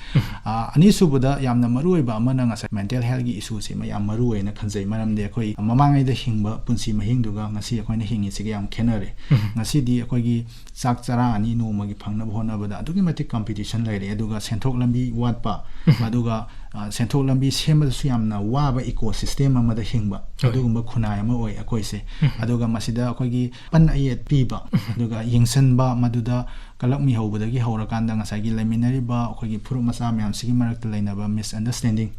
ꯑ, ꯑꯅꯤꯁꯨꯕꯗ ꯌꯥꯝꯅ ꯃꯔꯨꯑꯣꯏꯕ ꯑꯃꯅ ꯉꯁꯥꯏ mental health ꯀꯤ issue ꯁꯤꯃ ꯌꯥꯝ ꯃꯔꯨ ꯑꯣꯏꯅ ꯈꯟꯖꯩ, ꯃꯔꯝꯗꯤ ꯑꯩꯈꯣꯏ ꯃꯃꯥꯡꯉꯩꯗ ꯍꯤꯡꯕ ꯄꯨꯟꯁꯤ ꯃꯍꯤꯡꯗꯨꯒ ꯉꯁꯤ ꯑꯩꯈꯣꯏꯅ ꯍꯤꯡꯉꯤꯁꯤꯒ ꯌꯥꯝ ꯈꯦꯠꯅꯔꯦ꯫ ꯉꯁꯤꯗꯤ ꯑꯩꯈꯣꯏꯒꯤ ꯆꯥꯛ ꯆꯔꯥ ꯑꯅꯤ ꯅꯣꯡꯃꯒꯤ ꯐꯪꯅꯕ ꯍꯣꯠꯅꯕꯗ ꯑꯗꯨꯛꯀꯤ ꯃꯇꯤꯛ competition ꯂꯩꯔꯦ, ꯑꯗꯨꯒ ꯁꯦꯟꯊꯣꯛ ꯂꯝꯕꯤ ꯋꯥꯠꯄ, ꯑꯗꯨꯒ, ꯑ, ꯁꯦꯟꯊꯣꯛ ꯂꯝꯕꯤ ꯁꯦꯝꯕꯗꯁꯨ ꯌꯥꯝꯅ ꯋꯥꯕ eco system ꯑꯃꯗ ꯍꯤꯡꯕ, ꯍꯣꯏ꯫ ꯑꯗꯨꯒꯨꯝꯕ ꯈꯨꯟꯅꯥꯏ ꯑꯃ ꯑꯣꯏ ꯑꯩꯈꯣꯏꯁꯦ꯫ ꯑꯗꯨꯒ ꯃꯁꯤꯗ ꯑꯩꯈꯣꯏꯒꯤ ꯑꯄꯟ ꯑꯌꯦꯠ ꯄꯤꯕ, ꯑꯗꯨꯒ ꯌꯦꯡꯁꯤꯟꯕ, ꯃꯗꯨꯗ ꯀꯂꯛꯃꯤ ꯍꯧꯕꯗꯒꯤ ꯍꯧꯔꯀꯥꯟꯗ ꯉꯁꯥꯏꯒꯤ ꯂꯩꯃꯤꯟꯅꯔꯤꯕ ꯑꯩꯈꯣꯏꯒꯤ ꯐꯨꯔꯨꯞ ꯃꯆꯥ ꯃꯌꯥꯝꯁꯤꯒꯤ ꯃꯔꯛꯇ ꯂꯩꯅꯕ misunderstanding,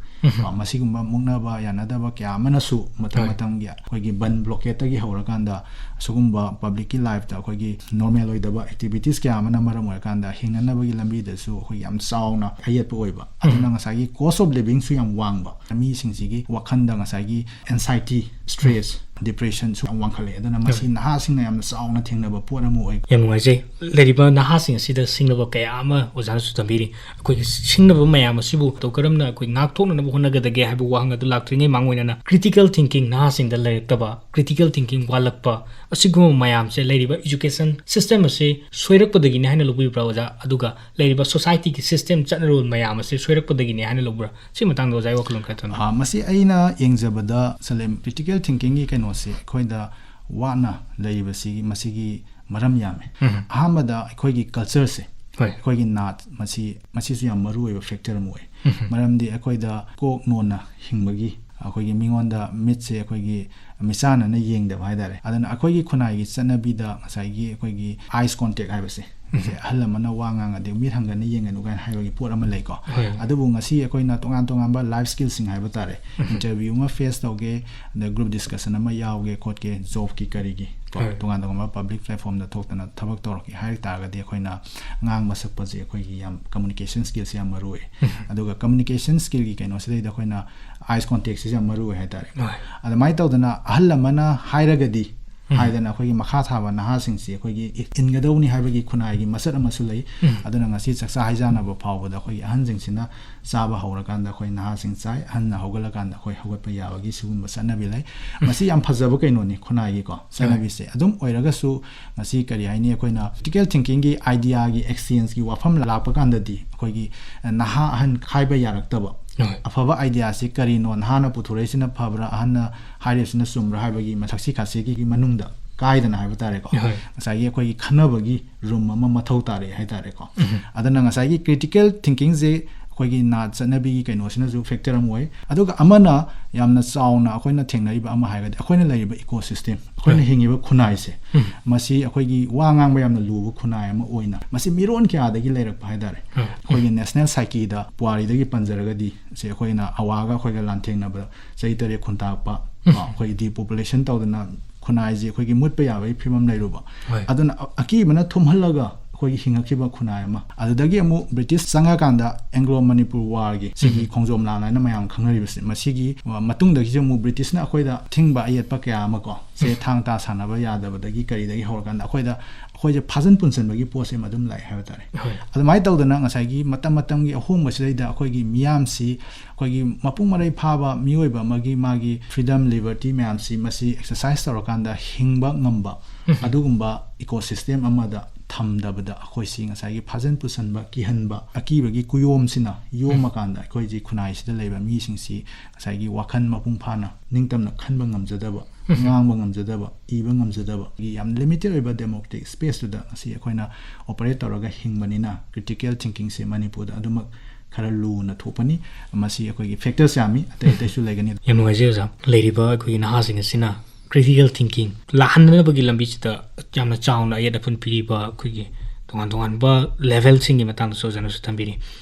ꯃꯁꯤꯒꯨꯝꯕ ꯃꯨꯛꯅꯕ ꯌꯥꯅꯗꯕ ꯀꯌꯥ ꯑꯃꯅꯁꯨ ꯃꯇꯝ ꯃꯇꯝꯒꯤ ꯑꯩꯈꯣꯏꯒꯤ ꯕꯟ ꯕ꯭ꯂꯣꯀꯦꯠꯇꯒꯤ ꯍꯧꯔꯀꯥꯟꯗ ꯑꯁꯤꯒꯨꯝꯕ ꯄꯕ꯭ꯂꯤꯛꯀꯤ ꯂꯥꯏꯐꯇ ꯑꯩꯈꯣꯏꯒꯤ ꯅꯣꯔꯃꯦꯜ ꯑꯣꯏꯗꯕ ꯑꯦꯛꯇꯤꯚꯤꯇꯤꯁ ꯀꯌꯥ ꯑꯃꯅ ꯃꯔꯝ ꯑꯣꯏꯔꯀꯥꯟꯗ ꯍꯤꯡꯅꯅꯕꯒꯤ ꯂꯝꯕꯤꯗꯁꯨ ꯑꯩꯈꯣꯏ ꯌꯥꯝ ꯆꯥꯎꯅ ꯑꯌꯦꯠꯄ ꯑꯣꯏꯕ꯫ ꯑꯗꯨꯅ ꯉꯁꯥꯏꯒꯤ ꯀꯣꯁ ꯑꯣꯐ ꯂꯤꯕꯤꯡꯁꯨ ꯌꯥꯝ ꯋꯥꯡꯕ, ꯃꯤꯁꯤꯡꯁꯤꯒꯤ ꯋꯥꯈꯜꯗ ꯉꯁꯥꯏꯒꯤ ꯑꯦꯟꯁꯥꯏꯇꯤ, ꯁ꯭ꯇ꯭ꯔꯦꯁ, ꯗꯤꯄ꯭ꯔꯦꯁꯟꯁꯨ ꯌꯥꯝ ꯋꯥꯡꯈꯠꯂꯛꯑꯦ꯫ ꯑꯗꯨꯅ ꯃꯁꯤ ꯅꯍꯥꯁꯤꯡꯅ ꯌꯥꯝꯅ ꯆꯥꯎꯅ ꯊꯦꯡꯅꯕ ꯄꯣꯠ ꯑꯃ ꯑꯣꯏ꯫ ꯌꯥꯝ ꯅꯨꯡꯉꯥꯏꯖꯩ꯫ ꯂꯩꯔꯤꯕ ꯅꯍꯥꯁꯤꯡ ꯑꯁꯤꯗ ꯁꯤꯡꯅꯕ ꯀꯌꯥ ꯑꯃ ꯑꯣꯖꯥꯅꯁꯨ ꯊꯝꯕꯤꯔꯤ꯫ ꯑꯩꯈꯣꯏꯒꯤ ꯁꯤꯡꯅꯕ ꯃꯌꯥꯝ ꯑꯁꯤꯕꯨ ꯃꯇꯧ ꯀꯔꯝꯅ ꯑꯩꯈꯣꯏ ꯉꯥꯛꯊꯣꯛꯅꯅꯕ ꯍꯣꯠꯅꯒꯗꯒꯦ ꯍꯥꯏꯕ ꯋꯥꯍꯪ ꯑꯗꯨ ꯂꯥꯛꯇ꯭ꯔꯤꯉꯩ ꯃꯥꯡꯑꯣꯏꯅꯅ, ꯀ꯭ꯔꯤꯇꯤꯀꯦꯜ ꯊꯤꯡꯀꯤꯡ ꯅꯍꯥꯁꯤꯡꯗ ꯂꯩꯔꯛꯇꯕ, ꯀ꯭ꯔꯤꯇꯤꯀꯦꯜ ꯊꯤꯡꯀꯤꯡ ꯋꯥꯠꯂꯛꯄ, ꯑꯁꯤꯒꯨꯝꯕ ꯃꯌꯥꯝꯁꯦ ꯂꯩꯔꯤꯕ ꯏꯖꯨꯀꯦꯁꯟ ꯁꯤꯁꯇꯦꯝ ꯑꯁꯤ ꯁꯣꯏꯔꯛꯄꯗꯒꯤꯅꯤ ꯍꯥꯏꯅ ꯂꯧꯕꯤꯕ꯭ꯔꯥ ꯑꯣꯖꯥ? ꯑꯗꯨꯒ ꯂꯩꯔꯤꯕ ꯁꯣꯁꯥꯏꯇꯤꯒꯤ ꯁꯤꯁꯇꯦꯝ, ꯆꯠꯅꯔꯣꯜ ꯃꯌꯥꯝ ꯑꯁꯤ ꯁꯣꯏꯔꯛꯄꯗꯒꯤꯅꯤ ꯍꯥꯏꯅ ꯂꯧꯕ꯭ꯔꯥ? ꯁꯤ ꯃꯇꯥꯡꯗ ꯑꯣꯖꯥꯒꯤ ꯋꯥꯈꯜꯂꯣꯟ ꯈꯔ ꯊꯝꯕꯤꯌꯨ꯫ ꯑꯥ, ꯃꯁꯤ ꯑꯩꯅ ꯌꯦꯡꯖꯕꯗ, ꯁꯂꯦꯝ, ꯀ꯭ꯔꯤꯇꯤꯀꯦꯜ ꯊꯤꯡꯀꯤꯡꯒꯤ ꯀꯩꯅꯣꯁꯦ ꯑꯩꯈꯣꯏꯗ ꯋꯥꯠꯅ ꯂꯩꯔꯤꯕꯁꯤꯒꯤ, ꯃꯁꯤꯒꯤ ꯃꯔꯝ ꯌꯥꯝꯃꯦ꯫ ꯑꯍꯥꯟꯕꯗ ꯑꯩꯈꯣꯏꯒꯤ ꯀꯜꯆꯔꯁꯦ, ꯍꯣꯏ꯫ ꯑꯩꯈꯣꯏꯒꯤ ꯅꯥꯠ, ꯃꯁꯤ, ꯃꯁꯤꯁꯨ ꯌꯥꯝ ꯃꯔꯨ ꯑꯣꯏꯕ ꯐꯦꯛꯇꯔ ꯑꯃ ꯑꯣꯏ꯫ ꯃꯔꯝꯗꯤ ꯑꯩꯈꯣꯏꯗ ꯀꯣꯛ ꯅꯣꯟꯅ ꯍꯤꯡꯕꯒꯤ, ꯑꯩꯈꯣꯏꯒꯤ ꯃꯤꯉꯣꯟꯗ ꯃꯤꯠꯁꯦ ꯑꯩꯈꯣꯏꯒꯤ ꯃꯤꯆꯥꯟꯅꯅ ꯌꯦꯡꯗꯕ ꯍꯥꯏꯇꯥꯔꯦ꯫ ꯑꯗꯨꯅ ꯑꯩꯈꯣꯏꯒꯤ ꯈꯨꯟꯅꯥꯏꯒꯤ ꯆꯠꯅꯕꯤꯗ ꯉꯁꯥꯏꯒꯤ ꯑꯩꯈꯣꯏꯒꯤ ꯑꯥꯏꯁ ꯀꯣꯟꯇꯦꯛ ꯍꯥꯏꯕꯁꯦ, ꯁꯦ ꯑꯍꯜ ꯑꯃꯅ ꯋꯥ ꯉꯥꯡꯉꯗꯤ ꯃꯤꯠ ꯍꯪꯒꯟꯅ ꯌꯦꯡꯒꯅꯨ ꯀꯥꯏꯅ ꯍꯥꯏꯕꯒꯤ ꯄꯣꯠ ꯑꯃ ꯂꯩꯀꯣ꯫ ꯍꯣꯏ꯫ ꯑꯗꯨꯕꯨ ꯉꯁꯤ ꯑꯩꯈꯣꯏꯅ ꯇꯣꯉꯥꯟ ꯇꯣꯉꯥꯟꯕ ꯂꯥꯏꯐ ꯁ꯭ꯀꯤꯜꯁꯤꯡ ꯍꯥꯏꯕ ꯇꯥꯔꯦ, ꯏꯟꯇꯔꯚ꯭ꯌꯨ ꯑꯃ ꯐꯦꯁ ꯇꯧꯒꯦ, ꯑꯗ ꯒ꯭ꯔꯨꯞ ꯗꯤꯁꯀꯁꯟ ꯑꯃ ꯌꯥꯎꯒꯦ ꯈꯣꯠꯀꯦ, ꯖꯣꯕꯀꯤ ꯀꯔꯤꯒꯤ ꯀꯣ, ꯍꯣꯏ꯫ ꯇꯣꯉꯥꯟ ꯇꯣꯉꯥꯟꯕ ꯄꯕ꯭ꯂꯤꯛ ꯄ꯭ꯂꯦꯠꯐꯣꯝꯗ ꯊꯣꯛꯇꯅ ꯊꯕꯛ ꯇꯧꯔꯛꯀꯦ ꯍꯥꯏ ꯇꯥꯔꯒꯗꯤ ꯑꯩꯈꯣꯏꯅ ꯉꯥꯡꯕ ꯁꯛꯄꯁꯦ ꯑꯩꯈꯣꯏꯒꯤ ꯌꯥꯝ ꯀꯝꯃꯨꯅꯤꯀꯦꯁꯟ ꯁ꯭ꯀꯤꯜꯁꯦ ꯌꯥꯝ ꯃꯔꯨ ꯑꯣꯏ꯫ ꯑꯗꯨꯒ ꯀꯝꯃꯨꯅꯤꯀꯦꯁꯟ ꯁ꯭ꯀꯤꯜꯒꯤ ꯀꯩꯅꯣꯁꯤꯗꯩꯗ ꯑꯩꯈꯣꯏꯅ ꯑꯥꯏꯁ ꯀꯣꯟꯇꯦꯛꯁꯤꯁꯨ ꯌꯥꯝ ꯃꯔꯨ ꯑꯣꯏ ꯍꯥꯏꯇꯥꯔꯦ꯫ ꯍꯣꯏ꯫ ꯑꯗꯨꯃꯥꯏꯅ ꯇꯧꯗꯅ ꯑꯍꯜ ꯑꯃꯅ ꯍꯥꯏꯔꯒꯗꯤ ꯍꯥꯏꯗꯅ ꯑꯩꯈꯣꯏꯒꯤ ꯃꯈꯥ ꯊꯥꯕ ꯅꯍꯥꯁꯤꯡꯁꯤ ꯑꯩꯈꯣꯏꯒꯤ ꯏꯟꯒꯗꯧꯅꯤ ꯍꯥꯏꯕꯒꯤ ꯈꯨꯟꯅꯥꯏꯒꯤ ꯃꯆꯠ ꯑꯃꯁꯨ ꯂꯩ꯫ ꯑꯗꯨꯅ ꯉꯁꯤ ꯆꯥꯛꯆꯥ ꯍꯩꯖꯥꯟꯅꯕ ꯐꯥꯎꯕꯗ ꯑꯩꯈꯣꯏꯒꯤ ꯑꯍꯟꯁꯤꯡꯁꯤꯅ ꯆꯥꯕ ꯍꯧꯔꯀꯥꯟꯗ ꯑꯩꯈꯣꯏ ꯅꯍꯥꯁꯤꯡ ꯆꯥꯏ, ꯑꯍꯟꯅ ꯍꯧꯒꯠꯂꯀꯥꯟꯗ ꯑꯩꯈꯣꯏ ꯍꯧꯒꯠꯄ ꯌꯥꯕꯒꯤ ꯁꯤꯒꯨꯝꯕ ꯆꯠꯅꯕꯤ ꯂꯩ꯫ ꯃꯁꯤ ꯌꯥꯝ ꯐꯖꯕ ꯀꯩꯅꯣꯅꯤ ꯈꯨꯟꯅꯥꯏꯒꯤꯀꯣ ꯆꯠꯅꯕꯤꯁꯦ꯫ ꯑꯗꯨꯝ ꯑꯣꯏꯔꯒꯁꯨ ꯉꯁꯤ ꯀꯔꯤ ꯍꯥꯏꯅꯤ, ꯑꯩꯈꯣꯏꯅ ꯀ꯭ꯔꯤꯇꯤꯀꯦꯜ ꯊꯤꯡꯀꯤꯡꯒꯤ ꯑꯥꯏꯗꯤꯌꯥꯒꯤ ꯑꯦꯛꯁꯆꯦꯟꯖꯀꯤ ꯋꯥꯐꯝ ꯂꯥꯛꯄ ꯀꯥꯟꯗꯗꯤ ꯑꯩꯈꯣꯏꯒꯤ ꯅꯍꯥ ꯑꯍꯟ ꯈꯥꯏꯕ ꯌꯥꯔꯛꯇꯕ, ꯍꯣꯏ꯫ ꯑꯐꯕ ꯑꯥꯏꯗꯤꯌꯥꯁꯤ ꯀꯔꯤꯅꯣ, ꯅꯍꯥꯅ ꯄꯨꯊꯣꯔꯛꯏꯁꯤꯅ ꯐꯕ꯭ꯔꯥ, ꯑꯍꯟꯅ ꯍꯥꯏꯔꯤꯕꯁꯤꯅ ꯆꯨꯝꯕ꯭ꯔꯥ ꯍꯥꯏꯕꯒꯤ ꯃꯊꯛꯁꯤ ꯈꯥꯁꯤꯒꯤ ꯃꯅꯨꯡꯗ ꯀꯥꯏꯗꯅ ꯍꯥꯏꯕ ꯇꯥꯔꯦꯀꯣ, ꯍꯣꯏ꯫ ꯉꯁꯥꯏꯒꯤ ꯑꯩꯈꯣꯏꯒꯤ ꯈꯟꯅꯕꯒꯤ ꯔꯨꯝ ꯑꯃ ꯃꯊꯧ ꯇꯥꯔꯛꯑꯦ ꯍꯥꯏꯇꯥꯔꯦꯀꯣ꯫ ꯑꯗꯨꯅ ꯉꯁꯥꯏꯒꯤ ꯀ꯭ꯔꯤꯇꯤꯀꯦꯜ ꯊꯤꯡꯀꯤꯡꯁꯦ ꯑꯩꯈꯣꯏꯒꯤ ꯅꯥꯠ ꯆꯠꯅꯕꯤꯒꯤ ꯀꯩꯅꯣꯁꯤꯅꯁꯨ ꯐꯦꯛꯇꯔ ꯑꯃ ꯑꯣꯏ꯫ ꯑꯗꯨꯒ ꯑꯃꯅ ꯌꯥꯝꯅ ꯆꯥꯎꯅ ꯑꯩꯈꯣꯏꯅ ꯊꯦꯡꯅꯔꯤꯕ ꯑꯃ ꯍꯥꯏꯔꯒꯗꯤ ꯑꯩꯈꯣꯏꯅ ꯂꯩꯔꯤꯕ ꯏꯀꯣ ꯁꯤꯁꯇꯦꯝ, ꯑꯩꯈꯣꯏꯅ ꯍꯣꯏ꯫ ꯍꯤꯡꯉꯤꯕ ꯈꯨꯟꯅꯥꯏꯁꯦ, ꯎꯝ꯫ ꯃꯁꯤ ꯑꯩꯈꯣꯏꯒꯤ ꯋꯥ ꯉꯥꯡꯕ ꯌꯥꯝꯅ ꯂꯨꯕ ꯈꯨꯟꯅꯥꯏ ꯑꯃ ꯑꯣꯏꯅ, ꯃꯁꯤ ꯃꯤꯔꯣꯟ ꯀꯌꯥꯗꯒꯤ ꯂꯩꯔꯛꯄ ꯍꯥꯏꯇꯥꯔꯦ꯫ ꯎꯝ꯫ ꯑꯩꯈꯣꯏꯒꯤ ꯅꯦꯁꯅꯦꯜ ꯁꯥꯏꯀꯤꯗ ꯄꯨꯋꯥꯔꯤꯗꯒꯤ ꯄꯟꯖꯔꯒꯗꯤ, ꯁꯤ ꯑꯩꯈꯣꯏꯅ ꯑꯋꯥꯒ ꯑꯩꯈꯣꯏꯒ ꯂꯥꯟꯊꯦꯡꯅꯕꯗ ꯆꯍꯤ ꯇꯔꯦꯠ ꯈꯨꯟꯇꯥꯛꯄ, ꯎꯝ꯫ ꯑꯩꯈꯣꯏ ꯗꯤꯄꯣꯄꯨꯂꯦꯁꯟ ꯇꯧꯗꯅ ꯈꯨꯟꯅꯥꯏꯁꯦ ꯑꯩꯈꯣꯏꯒꯤ ꯃꯨꯠꯄ ꯌꯥꯕꯒꯤ ꯐꯤꯕꯝ ꯂꯩꯔꯨꯕ꯫ ꯍꯣꯏ꯫ ꯑꯗꯨꯅ ꯑ-, ꯑꯀꯤꯕꯅ ꯊꯨꯝꯍꯜꯂꯒ ꯑꯩꯈꯣꯏꯒꯤ ꯍꯤꯡꯉꯛꯈꯤꯕ ꯈꯨꯟꯅꯥꯏ ꯑꯃ꯫ ꯑꯗꯨꯗꯒꯤ ꯑꯃꯨꯛ ꯕ꯭ꯔꯤꯇꯤꯁ ꯆꯪꯉꯀꯥꯟꯗ ꯑꯦꯡꯒ꯭ꯂꯣ ꯃꯅꯤꯄꯨꯔ ꯋꯥꯔꯒꯤ ꯁꯤꯒꯤ ꯎꯝ꯫ ꯈꯣꯡꯖꯣꯝ ꯂꯥꯟ ꯍꯥꯏꯅ ꯃꯌꯥꯝ ꯈꯪꯅꯔꯤꯕꯁꯦ, ꯃꯁꯤꯒꯤ, ꯑ, ꯃꯇꯨꯡꯗꯒꯤꯁꯨ ꯑꯃꯨꯛ ꯕ꯭ꯔꯤꯇꯤꯁꯅ ꯑꯩꯈꯣꯏꯗ ꯊꯤꯡꯕ ꯑꯌꯦꯠꯄ ꯀꯌꯥ ꯑꯃ ꯀꯣ, ꯁꯦ ꯎꯝ꯫ ꯊꯥꯡ ꯇꯥ ꯁꯥꯟꯅꯕ ꯌꯥꯗꯕꯗꯒꯤ ꯀꯔꯤꯗꯒꯤ ꯍꯧꯔꯀꯥꯟꯗ ꯑꯩꯈꯣꯏꯗ, ꯑꯩꯈꯣꯏꯁꯦ ꯐꯥꯖꯤꯟ ꯄꯨꯟꯁꯤꯟꯕꯒꯤ ꯄꯣꯠꯁꯦ ꯑꯃ ꯑꯗꯨꯝ ꯂꯥꯛꯑꯦ ꯍꯥꯏꯕ ꯇꯥꯔꯦ꯫ ꯍꯣꯏ꯫ ꯑꯗꯨꯃꯥꯏꯅ ꯇꯧꯗꯅ ꯉꯁꯥꯏꯒꯤ ꯃꯇꯝ ꯃꯇꯝꯒꯤ ꯑꯍꯣꯡꯕꯁꯤꯗꯩꯗ ꯑꯩꯈꯣꯏꯒꯤ ꯃꯤꯌꯥꯝꯁꯤ ꯑꯩꯈꯣꯏꯒꯤ ꯃꯄꯨꯡ ꯃꯔꯩ ꯐꯥꯕ ꯃꯤꯑꯣꯏꯕ ꯑꯃꯒꯤ ꯃꯥꯒꯤ ꯐ꯭ꯔꯤꯗꯝ, ꯂꯤꯕꯔꯇꯤ ꯃꯌꯥꯝꯁꯤ ꯃꯁꯤ ꯑꯦꯛꯁꯔꯁꯥꯏꯁ ꯇꯧꯔꯀꯥꯟꯗ ꯍꯤꯡꯕ ꯉꯝꯕ ꯎꯝ꯫ ꯑꯗꯨꯒꯨꯝꯕ ꯏꯀꯣ ꯁꯤꯁꯇꯦꯝ ꯑꯃꯗ ꯊꯝꯗꯕꯗ ꯑꯩꯈꯣꯏꯁꯤ ꯉꯁꯥꯏꯒꯤ ꯐꯥꯖꯤꯟ ꯄꯨꯁꯟꯕ, ꯀꯤꯍꯟꯕ, ꯑꯀꯤꯕꯒꯤ ꯀꯨꯌꯣꯝꯁꯤꯅ ꯌꯣꯝꯃꯀꯥꯟꯗ ꯑꯩꯈꯣꯏꯁꯤ ꯈꯨꯟꯅꯥꯏꯁꯤꯗ ꯂꯩꯕ ꯃꯤꯁꯤꯡꯁꯤ ꯉꯁꯥꯏꯒꯤ ꯋꯥꯈꯜ ꯃꯄꯨꯡ ꯐꯥꯅ ꯅꯤꯡꯇꯝꯅ ꯈꯟꯕ ꯉꯝꯖꯗꯕ, ꯎꯝ꯫ ꯉꯥꯡꯕ ꯉꯝꯖꯗꯕ, ꯏꯕ ꯉꯝꯖꯗꯕ, ꯌꯥꯝ ꯂꯤꯃꯤꯇꯦꯠ ꯑꯣꯏꯕ ꯗꯦꯃꯣꯀ꯭ꯔꯦꯇꯤꯛ ꯁ꯭ꯄꯦꯁꯇꯨꯗ ꯉꯁꯤ ꯑꯩꯈꯣꯏꯅ ꯑꯣꯄꯔꯦꯠ ꯇꯧꯔꯒ ꯍꯤꯡꯕꯅꯤꯅ ꯀ꯭ꯔꯤꯇꯤꯀꯦꯜ ꯊꯤꯡꯀꯤꯡꯁꯦ ꯃꯅꯤꯄꯨꯔꯗ ꯑꯗꯨꯃꯛ ꯈꯔ ꯂꯨꯅ ꯊꯣꯛꯄꯅꯤ꯫ ꯃꯁꯤ ꯑꯩꯈꯣꯏꯒꯤ ꯐꯦꯛꯇꯔꯁ ꯌꯥꯝꯃꯤ, ꯑꯇꯩ ꯑꯇꯩꯁꯨ ꯂꯩꯒꯅꯤ꯫ ꯌꯥꯝ ꯅꯨꯡꯉꯥꯏꯖꯩ ꯑꯣꯖꯥ꯫ ꯂꯩꯔꯤꯕ ꯑꯩꯈꯣꯏꯒꯤ ꯅꯍꯥꯁꯤꯡ ꯑꯁꯤꯅ ꯀ꯭ꯔꯤꯇꯤꯀꯦꯜ ꯊꯤꯡꯀꯤꯡ ꯂꯥꯛꯍꯟꯗꯅꯕꯒꯤ ꯂꯝꯕꯤꯁꯤꯗ ꯌꯥꯝꯅ ꯆꯥꯎꯅ ꯑꯌꯦꯠ ꯑꯄꯟ ꯄꯤꯔꯤꯕ ꯑꯩꯈꯣꯏꯒꯤ ꯇꯣꯉꯥꯟ ꯇꯣꯉꯥꯟꯕ ꯂꯦꯚꯦꯜꯁꯤꯡꯒꯤ ꯃꯇꯥꯡꯗꯁꯨ ꯑꯣꯖꯥꯅꯁꯨ ꯊꯝꯕꯤꯔꯤ꯫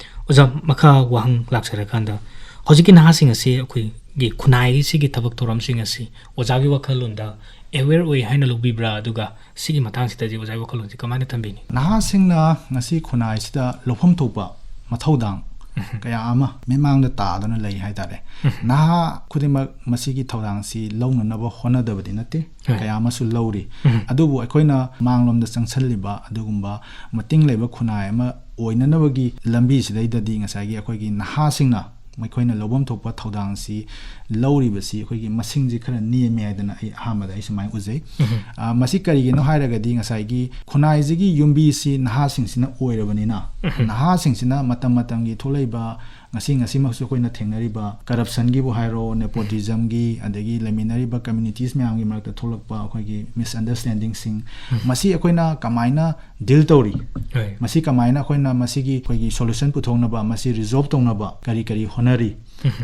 ꯑꯣꯖꯥ, ꯃꯈꯥ ꯋꯥꯍꯪ ꯂꯥꯛꯆꯔꯀꯥꯟꯗ, ꯍꯧꯖꯤꯛꯀꯤ ꯅꯍꯥꯁꯤꯡ ꯑꯁꯤ ꯑꯩꯈꯣꯏꯒꯤ ꯈꯨꯟꯅꯥꯏꯒꯤ ꯁꯤꯒꯤ ꯊꯕꯛ ꯊꯧꯔꯝꯁꯤꯡ ꯑꯁꯤ ꯑꯣꯖꯥꯒꯤ ꯋꯥꯈꯜꯂꯣꯟꯗ ꯑꯦꯋꯦꯌꯔ ꯑꯣꯏ ꯍꯥꯏꯅ ꯂꯧꯕꯤꯕ꯭ꯔꯥ? ꯑꯗꯨꯒ ꯁꯤꯒꯤ ꯃꯇꯥꯡꯁꯤꯗꯗꯤ ꯑꯣꯖꯥꯒꯤ ꯋꯥꯈꯜꯂꯣꯟꯁꯤ ꯀꯃꯥꯏꯅ ꯊꯝꯕꯤꯅꯤ? ꯅꯍꯥꯁꯤꯡꯅ ꯉꯁꯤ ꯈꯨꯟꯅꯥꯏꯁꯤꯗ ꯂꯧꯐꯝ ꯊꯣꯛꯄ ꯃꯊꯧꯗꯥꯡ ꯎꯝ꯫ ꯀꯌꯥ ꯑꯃ ꯃꯤꯠꯃꯥꯡꯗ ꯇꯥꯗꯨꯅ ꯂꯩ ꯍꯥꯏꯇꯥꯔꯦ꯫ ꯎꯝ꯫ ꯅꯍꯥ ꯈꯨꯗꯤꯡꯃꯛ ꯃꯁꯤꯒꯤ ꯊꯧꯗꯥꯡꯁꯤ ꯂꯧꯅꯅꯕ ꯍꯣꯠꯅꯗꯕꯗꯤ ꯅꯠꯇꯦ, ꯍꯣꯏ꯫ ꯀꯌꯥ ꯑꯃꯁꯨ ꯂꯧꯔꯤ꯫ ꯎꯝ꯫ ꯑꯗꯨꯕꯨ ꯑꯩꯈꯣꯏꯅ ꯃꯥꯡꯂꯣꯝꯗ ꯆꯪꯁꯤꯜꯂꯤꯕ ꯑꯗꯨꯒꯨꯝꯕ ꯃꯇꯤꯡ ꯂꯩꯕ ꯈꯨꯟꯅꯥꯏ ꯑꯃ ꯑꯣꯏꯅꯅꯕꯒꯤ ꯂꯝꯕꯤꯁꯤꯗꯩꯗꯗꯤ ꯉꯁꯥꯏꯒꯤ ꯑꯩꯈꯣꯏꯒꯤ ꯅꯍꯥꯁꯤꯡꯅ ꯃꯈꯣꯏꯅ ꯂꯧꯐꯝ ꯊꯣꯛꯄ ꯊꯧꯗꯥꯡꯁꯤ ꯂꯧꯔꯤꯕꯁꯤ ꯑꯩꯈꯣꯏꯒꯤ ꯃꯁꯤꯡꯁꯤ ꯈꯔ ꯅꯦꯝꯃꯦ ꯍꯥꯏꯗꯅ ꯑꯩ ꯑꯍꯥꯟꯕꯗ ꯑꯩ ꯁꯨꯃꯥꯏꯅ ꯎꯖꯩ꯫ ꯎꯝ꯫ ꯑ, ꯃꯁꯤ ꯀꯔꯤꯒꯤꯅꯣ ꯍꯥꯏꯔꯒꯗꯤ ꯉꯁꯥꯏꯒꯤ ꯈꯨꯟꯅꯥꯏꯁꯤꯒꯤ ꯌꯨꯝꯕꯤꯁꯤ ꯅꯍꯥꯁꯤꯡꯁꯤꯅ ꯑꯣꯏꯔꯕꯅꯤꯅ, ꯎꯝ꯫ ꯅꯍꯥꯁꯤꯡꯁꯤꯅ ꯃꯇꯝ ꯃꯇꯝꯒꯤ ꯊꯣꯛꯂꯛꯏꯕ ꯉꯁꯤ ꯉꯁꯤꯃꯛꯁꯨ ꯑꯩꯈꯣꯏꯅ ꯊꯦꯡꯅꯔꯤꯕ ꯀꯔꯞꯁꯟꯒꯤꯕꯨ ꯍꯥꯏꯔꯣ, ꯅꯦꯄꯣꯇꯤꯖꯝꯒꯤ, ꯑꯗꯒꯤ ꯂꯩꯃꯤꯟꯅꯔꯤꯕ ꯀꯝꯃ꯭ꯌꯨꯅꯤꯇꯤꯁ ꯃꯌꯥꯝꯒꯤ ꯃꯔꯛꯇ ꯊꯣꯛꯂꯛꯄ ꯑꯩꯈꯣꯏꯒꯤ ꯃꯤꯁꯑꯟꯗꯔꯁ꯭ꯇꯦꯟꯗꯤꯡꯁꯤꯡ, ꯃꯁꯤ ꯑꯩꯈꯣꯏꯅ ꯀꯃꯥꯏꯅ ꯗꯤꯜ ꯇꯧꯔꯤ, ꯍꯣꯏ꯫ ꯃꯁꯤ ꯀꯃꯥꯏꯅ ꯑꯩꯈꯣꯏꯅ ꯃꯁꯤꯒꯤ ꯑꯩꯈꯣꯏꯒꯤ ꯁꯣꯂꯨꯁꯟ ꯄꯨꯊꯣꯛꯅꯕ, ꯃꯁꯤ ꯔꯤꯖꯣꯜꯕ ꯇꯧꯅꯕ ꯀꯔꯤ ꯀꯔꯤ ꯍꯣꯠꯅꯔꯤ,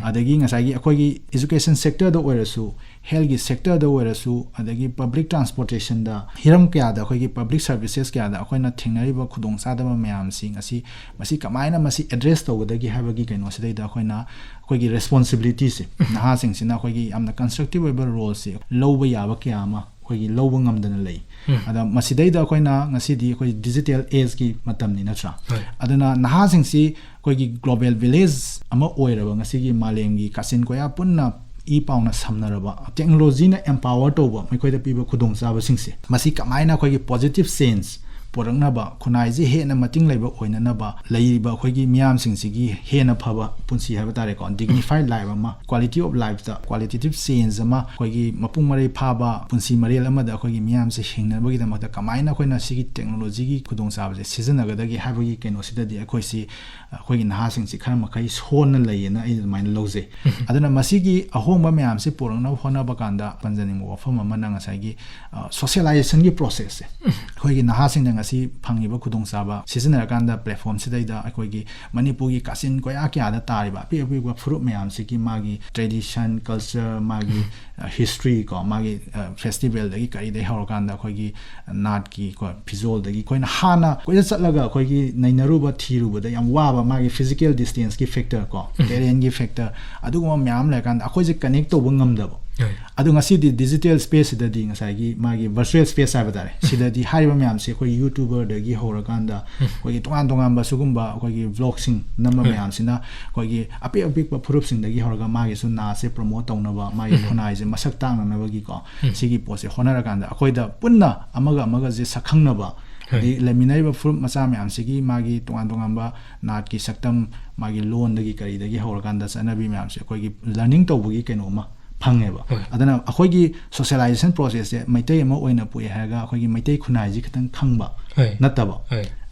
ꯑꯗꯒꯤ ꯉꯁꯥꯏꯒꯤ ꯑꯩꯈꯣꯏꯒꯤ ꯏꯖꯨꯀꯦꯁꯟ ꯁꯦꯛꯇꯔꯗ ꯑꯣꯏꯔꯁꯨ, ꯍꯦꯜꯊꯀꯤ ꯁꯦꯛꯇꯔꯗ ꯑꯣꯏꯔꯁꯨ, ꯑꯗꯒꯤ ꯄꯕ꯭ꯂꯤꯛ ꯇ꯭ꯔꯥꯟꯁꯄꯣꯔꯇꯦꯁꯟꯗ, ꯍꯤꯔꯝ ꯀꯌꯥꯗ, ꯑꯩꯈꯣꯏꯒꯤ ꯄꯕ꯭ꯂꯤꯛ ꯁꯔꯚꯤꯁꯦꯁ ꯀꯌꯥꯗ ꯑꯩꯈꯣꯏꯅ ꯊꯦꯡꯅꯔꯤꯕ ꯈꯨꯗꯣꯡꯆꯥꯗꯕ ꯃꯌꯥꯝꯁꯤ ꯉꯁꯤ, ꯃꯁꯤ ꯀꯃꯥꯏꯅ ꯃꯁꯤ ꯑꯦꯗ꯭ꯔꯦꯁ ꯇꯧꯒꯗꯒꯦ ꯍꯥꯏꯕꯒꯤ ꯀꯩꯅꯣꯁꯤꯗꯩꯗ ꯑꯩꯈꯣꯏꯅ ꯑꯩꯈꯣꯏꯒꯤ ꯔꯦꯁꯄꯣꯟꯁꯤꯕꯤꯂꯤꯇꯤꯁꯦ, ꯅꯍꯥꯁꯤꯡꯁꯤꯅ ꯑꯩꯈꯣꯏꯒꯤ ꯌꯥꯝꯅ ꯀꯟꯁꯇ꯭ꯔꯛꯇꯤꯚ ꯑꯣꯏꯕ ꯔꯣꯜꯁꯦ ꯂꯧꯕ ꯌꯥꯕ ꯀꯌꯥ ꯑꯃ ꯑꯩꯈꯣꯏꯒꯤ ꯂꯧꯕ ꯉꯝꯗꯅ ꯂꯩ꯫ ꯑꯗ ꯃꯁꯤꯗꯩꯗ ꯑꯩꯈꯣꯏꯅ ꯉꯁꯤꯗꯤ ꯑꯩꯈꯣꯏ ꯗꯤꯖꯤꯇꯦꯜ ꯑꯦꯖꯀꯤ ꯃꯇꯝꯅꯤ, ꯅꯠꯇ꯭ꯔꯥ? ꯍꯣꯏ꯫ ꯑꯗꯨꯅ ꯅꯍꯥꯁꯤꯡꯁꯤ ꯑꯩꯈꯣꯏꯒꯤ ꯒ꯭ꯂꯣꯕꯦꯜ ꯚꯤꯂꯦꯖ ꯑꯃ ꯑꯣꯏꯔꯕ, ꯉꯁꯤꯒꯤ ꯃꯥꯂꯦꯝꯒꯤ ꯀꯥꯆꯤꯟ ꯀꯣꯌꯥ ꯄꯨꯟꯅ ꯏ ꯄꯥꯎꯅ ꯁꯝꯅꯔꯕ, ꯇꯦꯛꯅꯣꯂꯣꯖꯤꯅ ꯑꯦꯝꯄꯥꯋꯔ ꯇꯧꯕ, ꯃꯈꯣꯏꯗ ꯄꯤꯕ ꯈꯨꯗꯣꯡꯆꯥꯕꯁꯤꯡꯁꯦ, ꯃꯁꯤ ꯀꯃꯥꯏꯅ ꯑꯩꯈꯣꯏꯒꯤ ꯄꯣꯖꯤꯇꯤꯚ ꯆꯦꯟꯖ ꯄꯨꯔꯛꯅꯕ, ꯈꯨꯟꯅꯥꯏꯁꯦ ꯍꯦꯟꯅ ꯃꯇꯤꯡ ꯂꯩꯕ ꯑꯣꯏꯅꯅꯕ, ꯂꯩꯔꯤꯕ ꯑꯩꯈꯣꯏꯒꯤ ꯃꯤꯌꯥꯝꯁꯤꯡꯁꯤꯒꯤ ꯍꯦꯟꯅ ꯐꯕ ꯄꯨꯟꯁꯤ ꯍꯥꯏꯕ ꯇꯥꯔꯦꯀꯣ, ꯗꯤꯒꯅꯤꯐꯥꯏꯗ ꯂꯥꯏꯐ ꯑꯃ, ꯀ꯭ꯋꯥꯂꯤꯇꯤ ꯑꯣꯐ ꯂꯥꯏꯐꯇ ꯀ꯭ꯋꯥꯂꯤꯇꯦꯇꯤꯚ ꯆꯦꯟꯖ ꯑꯃ, ꯑꯩꯈꯣꯏꯒꯤ ꯃꯄꯨꯡ ꯃꯔꯩ ꯐꯥꯕ ꯄꯨꯟꯁꯤ ꯃꯔꯦꯜ ꯑꯃꯗ ꯑꯩꯈꯣꯏꯒꯤ ꯃꯤꯌꯥꯝꯁꯦ ꯍꯤꯡꯅꯕꯒꯤꯗꯃꯛꯇ ꯀꯃꯥꯏꯅ ꯑꯩꯈꯣꯏꯅ ꯁꯤꯒꯤ ꯇꯦꯛꯅꯣꯂꯣꯖꯤꯒꯤ ꯈꯨꯗꯣꯡꯆꯥꯕꯁꯦ ꯁꯤꯖꯤꯟꯅꯒꯗꯒꯦ ꯍꯥꯏꯕꯒꯤ ꯀꯩꯅꯣꯁꯤꯗꯗꯤ ꯑꯩꯈꯣꯏꯁꯤ, ꯑꯩꯈꯣꯏꯒꯤ ꯅꯍꯥꯁꯤꯡꯁꯤ ꯈꯔ ꯃꯈꯩ ꯁꯣꯟꯅ ꯂꯩꯌꯦꯅ ꯑꯩ ꯑꯗꯨꯃꯥꯏꯅ ꯂꯧꯖꯩ꯫ ꯑꯗꯨꯅ ꯃꯁꯤꯒꯤ ꯑꯍꯣꯡꯕ ꯃꯌꯥꯝꯁꯤ ꯄꯨꯔꯛꯅꯕ ꯍꯣꯠꯅꯕ ꯀꯥꯟꯗ ꯄꯟꯖꯅꯤꯡꯕ ꯋꯥꯐꯝ ꯑꯃꯅ ꯉꯁꯥꯏꯒꯤ, ꯑ, ꯁꯣꯁꯤꯌꯦꯂꯥꯏꯖꯦꯁꯟꯒꯤ ꯄ꯭ꯔꯣꯁꯦꯁꯁꯦ, ꯑꯩꯈꯣꯏꯒꯤ ꯅꯍꯥꯁꯤꯡꯅ ꯉꯁꯤ ꯐꯪꯉꯤꯕ ꯈꯨꯗꯣꯡꯆꯥꯕ ꯁꯤꯖꯤꯟꯅꯔꯀꯥꯟꯗ ꯄ꯭ꯂꯦꯠꯐꯣꯝꯁꯤꯗꯩꯗ ꯑꯩꯈꯣꯏꯒꯤ ꯃꯅꯤꯄꯨꯔꯒꯤ ꯀꯥꯆꯤꯟ ꯀꯣꯌꯥ ꯀꯌꯥꯗ ꯇꯥꯔꯤꯕ ꯑꯄꯤꯛ ꯑꯄꯤꯛꯄ ꯐꯨꯔꯨꯞ ꯃꯌꯥꯝꯁꯤꯒꯤ ꯃꯥꯒꯤ ꯇ꯭ꯔꯦꯗꯤꯁꯟ, ꯀꯜꯆꯔ, ꯃꯥꯒꯤ, ꯑ, ꯍꯤꯁꯇ꯭ꯔꯤ ꯀꯣ, ꯃꯥꯒꯤ, ꯑ, ꯐꯦꯁꯇꯤꯚꯦꯜꯗꯒꯤ ꯀꯔꯤꯗꯒꯤ ꯍꯧꯔꯀꯥꯟꯗ ꯑꯩꯈꯣꯏꯒꯤ ꯅꯥꯠꯀꯤ ꯀꯣ ꯐꯤꯖꯣꯜꯗꯒꯤ ꯑꯩꯈꯣꯏꯅ ꯍꯥꯟꯅ ꯀꯣꯏꯆꯠ ꯆꯠꯂꯒ ꯑꯩꯈꯣꯏꯒꯤ ꯅꯩꯅꯔꯨꯕ ꯊꯤꯔꯨꯕꯗ ꯌꯥꯝ ꯋꯥꯕ ꯃꯥꯒꯤ ꯐꯤꯖꯤꯀꯦꯜ ꯗꯤꯁꯇꯦꯟꯁꯀꯤ ꯐꯦꯛꯇꯔ ꯀꯣ, ꯇꯦꯔꯦꯟꯒꯤ ꯐꯦꯛꯇꯔ, ꯑꯗꯨꯒꯨꯝꯕ ꯃꯌꯥꯝ ꯂꯩꯔꯀꯥꯟꯗ ꯑꯩꯈꯣꯏꯁꯦ ꯀꯅꯦꯛ ꯇꯧꯕ ꯉꯝꯗꯕ꯫ ꯍꯣꯏ꯫ ꯑꯗꯣ ꯉꯁꯤꯗꯤ ꯗꯤꯖꯤꯇꯦꯜ ꯁ꯭ꯄꯦꯁꯁꯤꯗꯗꯤ ꯉꯁꯥꯏꯒꯤ ꯃꯥꯒꯤ ꯚꯔꯆꯨꯋꯦꯜ ꯁ꯭ꯄꯦꯁ ꯍꯥꯏꯕ ꯇꯥꯔꯦ, ꯁꯤꯗꯗꯤ ꯍꯥꯏꯔꯤꯕ ꯃꯌꯥꯝꯁꯦ ꯑꯩꯈꯣꯏ ꯌꯨꯇ꯭ꯌꯨꯕꯔꯗꯒꯤ ꯍꯧꯔꯀꯥꯟꯗ ꯑꯩꯈꯣꯏꯒꯤ ꯇꯣꯉꯥꯟ ꯇꯣꯉꯥꯟꯕ ꯁꯤꯒꯨꯝꯕ ꯑꯩꯈꯣꯏꯒꯤ ꯚ꯭ꯂꯣꯒꯁꯤꯡ ꯅꯝꯕ ꯍꯣꯏ꯫ ꯃꯌꯥꯝꯁꯤꯅ ꯑꯩꯈꯣꯏꯒꯤ ꯑꯄꯤꯛ ꯑꯄꯤꯛꯄ ꯐꯨꯔꯨꯞꯁꯤꯡꯗꯒꯤ ꯍꯧꯔꯒ ꯃꯥꯒꯤꯁꯨ ꯅꯥꯠꯁꯦ ꯄ꯭ꯔꯣꯃꯣꯠ ꯇꯧꯅꯕ, ꯃꯥꯒꯤ ꯈꯨꯟꯅꯥꯏꯁꯦ ꯃꯁꯛ ꯇꯥꯛꯅꯅꯕꯒꯤꯀꯣ, ꯁꯤꯒꯤ ꯄꯣꯠꯁꯦ ꯍꯣꯠꯅꯔꯀꯥꯟꯗ ꯑꯩꯈꯣꯏꯗ ꯄꯨꯟꯅ ꯑꯃꯒ ꯑꯃꯒꯁꯦ ꯁꯛꯈꯪꯅꯕ, ꯍꯣꯏ꯫ ꯑꯗꯩ ꯂꯩꯃꯤꯟꯅꯔꯤꯕ ꯐꯨꯔꯨꯞ ꯃꯆꯥ ꯃꯌꯥꯝꯁꯤꯒꯤ ꯃꯥꯒꯤ ꯇꯣꯉꯥꯟ ꯇꯣꯉꯥꯟꯕ ꯅꯥꯠꯀꯤ ꯁꯛꯇꯝ, ꯃꯥꯒꯤ ꯂꯣꯟꯗꯒꯤ ꯀꯔꯤꯗꯒꯤ ꯍꯧꯔꯀꯥꯟꯗ ꯆꯠꯅꯕꯤ ꯃꯌꯥꯝꯁꯦ ꯑꯩꯈꯣꯏꯒꯤ ꯂꯔꯅꯤꯡ ꯇꯧꯕꯒꯤ ꯀꯩꯅꯣ ꯑꯃ ꯐꯪꯉꯦꯕ꯫ ꯍꯣꯏ꯫ ꯑꯗꯨꯅ ꯑꯩꯈꯣꯏꯒꯤ ꯁꯣꯁꯤꯌꯦꯂꯥꯏꯖꯦꯁꯟ ꯄ꯭ꯔꯣꯁꯦꯁꯁꯦ ꯃꯩꯇꯩ ꯑꯃ ꯑꯣꯏꯅ ꯄꯣꯛꯑꯦ ꯍꯥꯏꯔꯒ ꯑꯩꯈꯣꯏꯒꯤ ꯃꯩꯇꯩ ꯈꯨꯟꯅꯥꯏꯁꯤ ꯈꯤꯇꯪ ꯈꯪꯕ, ꯅꯠꯇꯕ,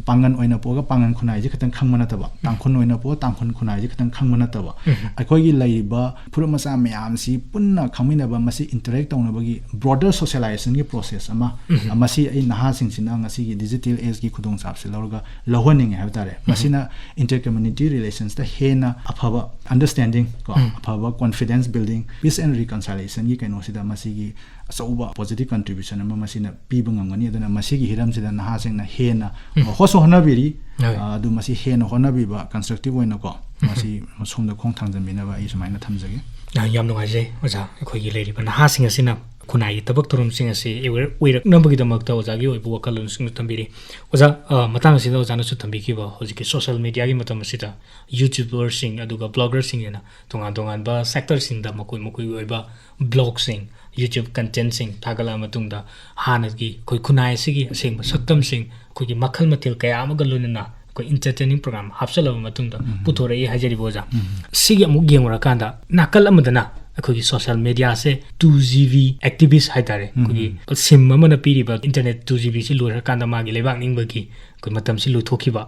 ꯄꯥꯡꯒꯟ ꯑꯣꯏꯅ ꯄꯣꯛꯑꯒ ꯄꯥꯡꯒꯟ ꯈꯨꯟꯅꯥꯏꯁꯦ ꯈꯛꯇꯪ ꯈꯪꯕ ꯅꯠꯇꯕ, ꯇꯥꯡꯈꯨꯜ ꯑꯣꯏꯅ ꯄꯣꯛꯑꯒ ꯇꯥꯡꯈꯨꯜ ꯈꯨꯟꯅꯥꯏꯁꯦ ꯈꯛꯇꯪ ꯈꯪꯕ ꯅꯠꯇꯕ, ꯑꯩꯈꯣꯏꯒꯤ ꯂꯩꯔꯤꯕ ꯐꯨꯔꯨꯞ ꯃꯆꯥ ꯃꯌꯥꯝꯁꯤ ꯄꯨꯟꯅ ꯈꯪꯃꯤꯟꯅꯕ, ꯃꯁꯤ interact ꯇꯧꯅꯕꯒꯤ broader socializationꯒꯤ process ꯑꯃ, ꯃꯁꯤ ꯑꯩ ꯅꯍꯥꯁꯤꯡꯁꯤꯅ ꯉꯁꯤꯒꯤ digital ageꯀꯤ ꯈꯨꯗꯣꯡꯆꯥꯕꯁꯤ ꯂꯧꯔꯒ ꯂꯧꯍꯟꯅꯤꯡꯉꯦ ꯍꯥꯏꯕ ꯇꯥꯔꯦ꯫ ꯃꯁꯤꯅ inter community relationsta ꯍꯦꯟꯅ ꯑꯐꯕ understanding ꯀꯣ, ꯑꯐꯕ confidence building, peace and reconciliationꯒꯤ ꯀꯩꯅꯣꯁꯤꯗ ꯃꯁꯤꯒꯤ ꯑꯆꯧꯕ positive contribution ꯑꯃ ꯃꯁꯤꯅ ꯄꯤꯕ ꯉꯝꯒꯅꯤ꯫ ꯑꯗꯨꯅ ꯃꯁꯤꯒꯤ ꯍꯤꯔꯝꯁꯤꯗ ꯅꯍꯥꯁꯤꯡꯅ ꯍꯦꯟꯅ ꯍꯣꯠꯁꯨ ꯍꯣꯠꯅꯕꯤꯔꯤ꯫ ꯑ, ꯑꯗꯨ ꯃꯁꯤ ꯍꯦꯟꯅ ꯍꯣꯠꯅꯕꯤꯕ, constructive ꯑꯣꯏꯅꯀꯣ, ꯃꯁꯤ ꯁꯣꯝꯗ ꯈꯣꯡ ꯊꯥꯡꯖꯟꯕꯤꯅꯕ ꯑꯩ ꯁꯨꯃꯥꯏꯅ ꯊꯝꯖꯒꯦ꯫ ꯑ, ꯌꯥꯝ ꯅꯨꯡꯉꯥꯏꯖꯩ ꯑꯣꯖꯥ, ꯑꯩꯈꯣꯏꯒꯤ ꯂꯩꯔꯤꯕ ꯅꯍꯥꯁꯤꯡ ꯑꯁꯤꯅ ꯈꯨꯟꯅꯥꯏꯒꯤ ꯊꯕꯛ ꯊꯧꯔꯝꯁꯤꯡ ꯑꯁꯤ aware ꯑꯣꯏꯔꯛꯅꯕꯒꯤꯗꯃꯛꯇ ꯑꯣꯖꯥꯒꯤ ꯑꯣꯏꯕ ꯋꯥꯈꯜꯂꯣꯟꯁꯤꯡꯁꯨ ꯊꯝꯕꯤꯔꯤ꯫ ꯑꯣꯖꯥ, ꯑ, ꯃꯇꯥꯡ ꯑꯁꯤꯗ ꯑꯣꯖꯥꯅꯁꯨ ꯊꯝꯕꯤꯈꯤꯕ ꯍꯧꯖꯤꯛꯀꯤ social mediaꯒꯤ ꯃꯇꯝ ꯑꯁꯤꯗ YouTuberꯁꯤꯡ ꯑꯗꯨꯒ bloggerꯁꯤꯡ ꯍꯥꯏꯅ ꯇꯣꯉꯥꯟ ꯇꯣꯉꯥꯟꯕ sectorꯁꯤꯡꯗ ꯃꯈꯣꯏ ꯃꯈꯣꯏꯒꯤ ꯑꯣꯏꯕ blogꯁꯤꯡ, YouTube contentꯁꯤꯡ ꯊꯥꯒꯠꯂꯛꯑ ꯃꯇꯨꯡꯗ ꯍꯥꯟꯅꯒꯤ ꯑꯩꯈꯣꯏ ꯈꯨꯟꯅꯥꯏ ꯑꯁꯤꯒꯤ ꯑꯁꯦꯡꯕ ꯁꯛꯇꯝꯁꯤꯡ, ꯑꯩꯈꯣꯏꯒꯤ ꯃꯈꯜ ꯃꯊꯦꯜ ꯀꯌꯥ ꯑꯃꯒ ꯂꯣꯏꯅꯅ ꯑꯩꯈꯣꯏ entertaining program ꯍꯥꯞꯆꯜꯂꯕ ꯃꯇꯨꯡꯗ ꯄꯨꯊꯣꯔꯛꯏ ꯍꯥꯏꯖꯔꯤꯕ ꯑꯣꯖꯥ꯫ ꯁꯤꯒꯤ ꯑꯃꯨꯛ ꯌꯦꯡꯉꯨꯔꯀꯥꯟꯗ ꯅꯥꯀꯜ ꯑꯃꯗꯅ ꯑꯩꯈꯣꯏꯒꯤ social mediaꯁꯦ two GB activist ꯍꯥꯏꯇꯥꯔꯦ, ꯑꯩꯈꯣꯏꯒꯤ sim ꯑꯃꯅ ꯄꯤꯔꯤꯕ internet two GBꯁꯤ ꯂꯣꯏꯔꯀꯥꯟꯗ ꯃꯥꯒꯤ ꯂꯩꯕꯥꯛ ꯅꯤꯡꯕꯒꯤ ꯑꯩꯈꯣꯏ ꯃꯇꯝꯁꯤ ꯂꯣꯏꯊꯣꯛꯈꯤꯕ꯫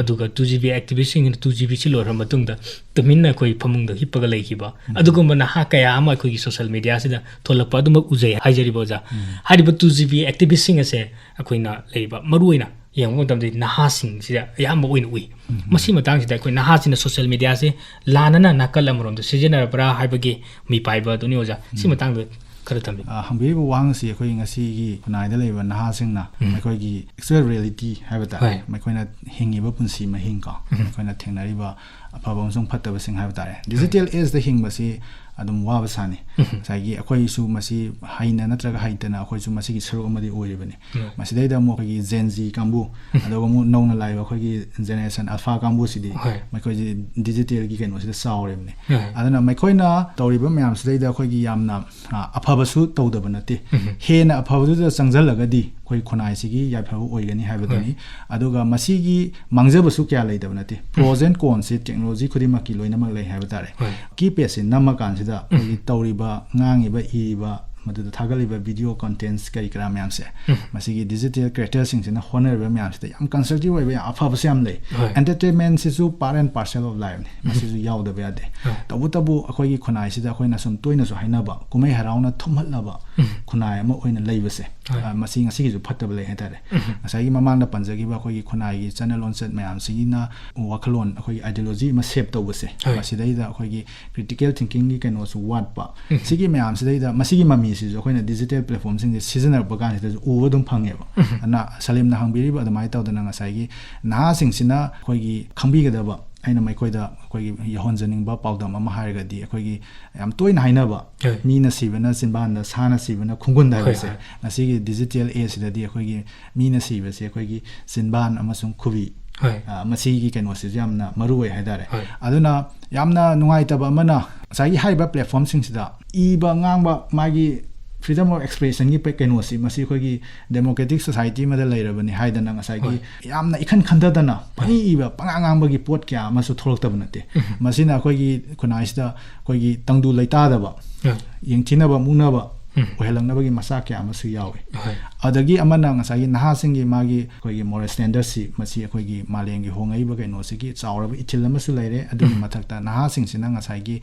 ꯑꯗꯨꯒ two GB activistꯁꯤꯡꯅ two GBꯁꯤ ꯂꯣꯏꯔꯕ ꯃꯇꯨꯡꯗ ꯇꯨꯃꯤꯟꯅ ꯑꯩꯈꯣꯏ ꯐꯃꯨꯡꯗ ꯍꯤꯞꯄꯒ ꯂꯩꯈꯤꯕ꯫ ꯑꯗꯨꯒꯨꯝꯕ ꯅꯍꯥ ꯀꯌꯥ ꯑꯃ ꯑꯩꯈꯣꯏꯒꯤ social mediaꯁꯤꯗ ꯊꯣꯛꯂꯛꯄ ꯑꯗꯨꯃꯛ ꯎꯖꯩ ꯍꯥꯏꯖꯔꯤꯕ ꯑꯣꯖꯥ꯫ ꯍꯥꯏꯔꯤꯕ two GB activistꯁꯤꯡ ꯑꯁꯦ ꯑꯩꯈꯣꯏꯅ ꯂꯩꯔꯤꯕ ꯃꯔꯨꯑꯣꯏꯅ ꯌꯦꯡꯕ ꯃꯇꯝꯗꯗꯤ ꯅꯍꯥꯁꯤꯡꯁꯤꯗ ꯑꯌꯥꯝꯕ ꯑꯣꯏꯅ ꯎꯏ꯫ ꯃꯁꯤ ꯃꯇꯥꯡꯁꯤꯗ ꯑꯩꯈꯣꯏ ꯅꯍꯥꯁꯤꯡꯅ social mediaꯁꯦ ꯂꯥꯟꯅꯅ ꯅꯥꯀꯜ ꯑꯃꯔꯣꯝꯗ ꯁꯤꯖꯤꯟꯅꯔꯕ꯭ꯔꯥ ꯍꯥꯏꯕꯒꯤ ꯃꯤꯄꯥꯏꯕ ꯑꯗꯨꯅꯤ ꯑꯣꯖꯥ꯫ ꯁꯤ ꯃꯇꯥꯡꯗ ꯈꯔ ꯊꯝꯕꯤꯌꯨ꯫ ꯑ, ꯍꯪꯕꯤꯔꯤꯕ ꯋꯥꯍꯪꯁꯤ ꯑꯩꯈꯣꯏ ꯉꯁꯤꯒꯤ ꯈꯨꯟꯅꯥꯏꯗ ꯂꯩꯕ ꯅꯍꯥꯁꯤꯡꯅ ꯎꯝ꯫ ꯃꯈꯣꯏꯒꯤ actual reality ꯍꯥꯏꯕ ꯇꯥꯔꯦ, ꯍꯣꯏ꯫ ꯃꯈꯣꯏꯅ ꯍꯤꯡꯉꯤꯕ ꯄꯨꯟꯁꯤ ꯃꯍꯤꯡ ꯀꯣ, ꯎꯝ꯫ ꯃꯈꯣꯏꯅ ꯊꯦꯡꯅꯔꯤꯕ ꯑꯐꯕ ꯑꯃꯁꯨꯡ ꯐꯠꯇꯕꯁꯤꯡ ꯍꯥꯏꯕ ꯇꯥꯔꯦ꯫ Digital ageꯗ ꯍꯤꯡꯕꯁꯤ ꯑꯗꯨꯝ ꯋꯥꯕ ꯁꯥꯅꯤ꯫ ꯎꯝ꯫ ꯉꯁꯥꯏꯒꯤ ꯑꯩꯈꯣꯏꯁꯨ ꯃꯁꯤ ꯍꯩꯅ ꯅꯠꯇ꯭ꯔꯒ ꯍꯩꯇꯅ ꯑꯩꯈꯣꯏꯁꯨ ꯃꯁꯤꯒꯤ ꯁꯔꯨꯛ ꯑꯃꯗꯤ ꯑꯣꯏꯔꯤꯕꯅꯤ꯫ ꯎꯝ꯫ ꯃꯁꯤꯗꯩꯗ ꯑꯃꯨꯛ ꯑꯩꯈꯣꯏꯒꯤ Gen Z ꯀꯥꯡꯕꯨ, ꯎꯝ꯫ ꯑꯗꯨꯒ ꯑꯃꯨꯛ ꯅꯧꯅ ꯂꯥꯛꯏꯕ ꯑꯩꯈꯣꯏꯒꯤ generation alpha ꯀꯥꯡꯕꯨꯁꯤꯗꯤ ꯍꯣꯏ꯫ ꯃꯈꯣꯏꯁꯤ digitalꯒꯤ ꯀꯩꯅꯣꯁꯤꯗ ꯆꯥꯎꯔꯤꯕꯅꯤ꯫ ꯍꯣꯏ꯫ ꯑꯗꯨꯅ ꯃꯈꯣꯏꯅ ꯇꯧꯔꯤꯕ ꯃꯌꯥꯝꯁꯤꯗꯩꯗ ꯑꯩꯈꯣꯏꯒꯤ ꯌꯥꯝꯅ, ꯑ, ꯑꯐꯕꯁꯨ ꯇꯧꯗꯕ ꯅꯠꯇꯦ꯫ ꯎꯝ꯫ ꯍꯦꯟꯅ ꯑꯐꯕꯗꯨꯗ ꯆꯪꯁꯤꯜꯂꯒꯗꯤ ꯑꯩꯈꯣꯏ ꯈꯨꯟꯅꯥꯏꯁꯤꯒꯤ ꯌꯥꯏꯐꯕ ꯑꯣꯏꯒꯅꯤ ꯍꯥꯏꯕꯗꯨꯅꯤ꯫ ꯍꯣꯏ꯫ ꯑꯗꯨꯒ ꯃꯁꯤꯒꯤ ꯃꯥꯡꯖꯕꯁꯨ ꯀꯌꯥ ꯂꯩꯇꯕ ꯅꯠꯇꯦ꯫ Pros um. and consꯁꯤ technology ꯈꯨꯗꯤꯡꯃꯛꯀꯤ ꯂꯣꯏꯅꯃꯛ ꯂꯩ ꯍꯥꯏꯕ ꯇꯥꯔꯦ꯫ ꯍꯣꯏ꯫ Keypadꯁꯤ ꯅꯝꯃꯀꯥꯟꯁꯤꯗ ꯎꯝ꯫ ꯑꯩꯈꯣꯏꯒꯤ ꯇꯧꯔꯤꯕ, ꯉꯥꯡꯉꯤꯕ, ꯏꯔꯤꯕ ꯃꯗꯨꯗ ꯊꯥꯒꯠꯂꯤꯕ video contents ꯀꯔꯤ ꯀꯔꯥ ꯃꯌꯥꯝꯁꯦ, ꯃꯁꯤꯒꯤ digital creatorꯁꯤꯡꯁꯤꯅ ꯍꯣꯠꯅꯔꯤꯕ ꯃꯌꯥꯝꯁꯤꯗ ꯌꯥꯝ constructive ꯑꯣꯏꯕ, ꯌꯥꯝ ꯑꯐꯕꯁꯨ ꯌꯥꯝ ꯂꯩ꯫ ꯍꯣꯏ꯫ Entertainmentꯁꯤꯁꯨ part and parcel of lifeꯅꯤ, ꯃꯁꯤꯁꯨ ꯌꯥꯎꯗꯕ ꯌꯥꯗꯦ꯫ ꯍꯣꯏ꯫ ꯇꯧꯕꯇꯕꯨ ꯑꯩꯈꯣꯏꯒꯤ ꯈꯨꯟꯅꯥꯏꯁꯤꯗ ꯑꯩꯈꯣꯏꯅ ꯁꯨꯝ ꯇꯣꯏꯅꯁꯨ ꯍꯥꯏꯅꯕ ꯀꯨꯝꯍꯩ ꯍꯔꯥꯎꯅ ꯊꯨꯝꯍꯠꯂꯕ ꯈꯨꯟꯅꯥꯏ ꯑꯃ ꯑꯣꯏꯅ ꯂꯩꯕꯁꯦ, ꯍꯣꯏ꯫ ꯑ, ꯃꯁꯤ ꯉꯁꯤꯒꯤꯁꯨ ꯐꯠꯇꯕ ꯂꯩ ꯍꯥꯏꯇꯥꯔꯦ꯫ ꯉꯁꯥꯏꯒꯤ ꯃꯃꯥꯡꯗ ꯄꯟꯖꯈꯤꯕ ꯑꯩꯈꯣꯏꯒꯤ ꯈꯨꯟꯅꯥꯏꯒꯤ ꯆꯠꯅ ꯂꯣꯟꯆꯠ ꯃꯌꯥꯝꯁꯤꯒꯤꯅ ꯋꯥꯈꯜꯂꯣꯟ, ꯑꯩꯈꯣꯏꯒꯤ ideology ꯑꯃ shape ꯇꯧꯕꯁꯦ, ꯍꯣꯏ꯫ ꯃꯁꯤꯗꯩꯗ ꯑꯩꯈꯣꯏꯒꯤ critical thinkingꯒꯤ ꯀꯩꯅꯣꯁꯨ ꯋꯥꯠꯄ, ꯁꯤꯒꯤ ꯃꯌꯥꯝꯁꯤꯗꯩꯗ ꯃꯁꯤꯒꯤ ꯃꯃꯤꯁꯤꯁꯨ ꯑꯩꯈꯣꯏꯅ digital platformꯁꯤꯡꯁꯦ ꯁꯤꯖꯤꯟꯅꯔꯛꯄ ꯀꯥꯟꯁꯤꯗꯁꯨ ꯎꯕ ꯑꯗꯨꯝ ꯐꯪꯉꯦꯕ꯫ ꯑꯗꯨꯅ ꯁꯂꯤꯝꯅ ꯍꯪꯕꯤꯔꯤꯕ ꯑꯗꯨꯃꯥꯏꯅ ꯇꯧꯗꯅ ꯉꯁꯥꯏꯒꯤ ꯅꯍꯥꯁꯤꯡꯁꯤꯅ ꯑꯩꯈꯣꯏꯒꯤ ꯈꯪꯕꯤꯒꯗꯕ, ꯑꯩꯅ ꯃꯈꯣꯏꯗ ꯑꯩꯈꯣꯏꯒꯤ ꯌꯧꯍꯟꯖꯅꯤꯡꯕ ꯄꯥꯎꯗꯝ ꯑꯃ ꯍꯥꯏꯔꯒꯗꯤ, ꯑꯩꯈꯣꯏꯒꯤ ꯌꯥꯝ ꯇꯣꯏꯅ ꯍꯥꯏꯅꯕ, ꯍꯣꯏ꯫ "ꯃꯤꯅ ꯁꯤꯕꯅ ꯆꯤꯟꯕꯥꯟꯗ, ꯁꯥꯅ ꯁꯤꯕꯅ ꯈꯣꯡꯒꯨꯟꯗ" ꯍꯣꯏ, ꯍꯥꯏꯕꯁꯦ, ꯍꯣꯏ꯫ ꯉꯁꯤꯒꯤ digital ageꯁꯤꯗꯗꯤ ꯑꯩꯈꯣꯏꯒꯤ ꯃꯤꯅ ꯁꯤꯕꯁꯦ ꯑꯩꯈꯣꯏꯒꯤ ꯆꯤꯟꯕꯥꯟ ꯑꯃꯁꯨꯡ ꯈꯨꯕꯤ, ꯍꯣꯏ꯫ ꯑ, ꯃꯁꯤꯒꯤ ꯀꯩꯅꯣꯁꯤꯁꯨ ꯌꯥꯝꯅ ꯃꯔꯨ ꯑꯣꯏ ꯍꯥꯏꯇꯥꯔꯦ꯫ ꯍꯣꯏ꯫ ꯑꯗꯨꯅ ꯌꯥꯝꯅ ꯅꯨꯡꯉꯥꯏꯇꯕ ꯑꯃꯅ, ꯉꯁꯥꯏꯒꯤ ꯍꯥꯏꯔꯤꯕ platformꯁꯤꯡꯁꯤꯗ ꯏꯕ ꯉꯥꯡꯕ, ꯃꯥꯒꯤ freedom of expressionꯒꯤ ꯄ-, ꯀꯩꯅꯣꯁꯤ, ꯃꯁꯤ ꯑꯩꯈꯣꯏꯒꯤ democratic society ꯑꯃꯗ ꯂꯩꯔꯕꯅꯤ ꯍꯥꯏꯗꯅ ꯉꯁꯥꯏꯒꯤ ꯍꯣꯏ꯫ ꯌꯥꯝꯅ ꯏꯈꯟ ꯈꯟꯊꯗꯅ ꯄꯪꯏ ꯏꯕ, ꯄꯉꯥꯡ ꯉꯥꯡꯕꯒꯤ ꯄꯣꯠ ꯀꯌꯥ ꯑꯃꯁꯨ ꯊꯣꯛꯂꯛꯇꯕ ꯅꯠꯇꯦ꯫ ꯃꯁꯤꯅ ꯑꯩꯈꯣꯏꯒꯤ ꯈꯨꯟꯅꯥꯏꯁꯤꯗ ꯑꯩꯈꯣꯏꯒꯤ ꯇꯪꯗꯨ ꯂꯩꯇꯥꯗꯕ, ꯍꯣꯏ꯫ ꯌꯦꯡꯊꯤꯅꯕ ꯃꯨꯛꯅꯕ ꯎꯝ꯫ ꯑꯣꯏꯍꯜꯂꯛꯅꯕꯒꯤ ꯃꯆꯥꯛ ꯀꯌꯥ ꯑꯃꯁꯨ ꯌꯥꯎꯏ꯫ ꯍꯣꯏ꯫ ꯑꯗꯒꯤ ꯑꯃꯅ ꯉꯁꯥꯏꯒꯤ ꯅꯍꯥꯁꯤꯡꯒꯤ ꯃꯥꯒꯤ ꯑꯩꯈꯣꯏꯒꯤ moral standardꯁꯤ, ꯃꯁꯤ ꯑꯩꯈꯣꯏꯒꯤ ꯃꯥꯂꯦꯝꯒꯤ ꯍꯣꯡꯉꯛꯏꯕ ꯀꯩꯅꯣꯁꯤꯒꯤ ꯆꯥꯎꯔꯕ ꯏꯊꯤꯜ ꯑꯃꯁꯨ ꯂꯩꯔꯦ꯫ ꯑꯗꯨꯒꯤ ꯃꯊꯛꯇ ꯅꯍꯥꯁꯤꯡꯁꯤꯅ ꯉꯁꯥꯏꯒꯤ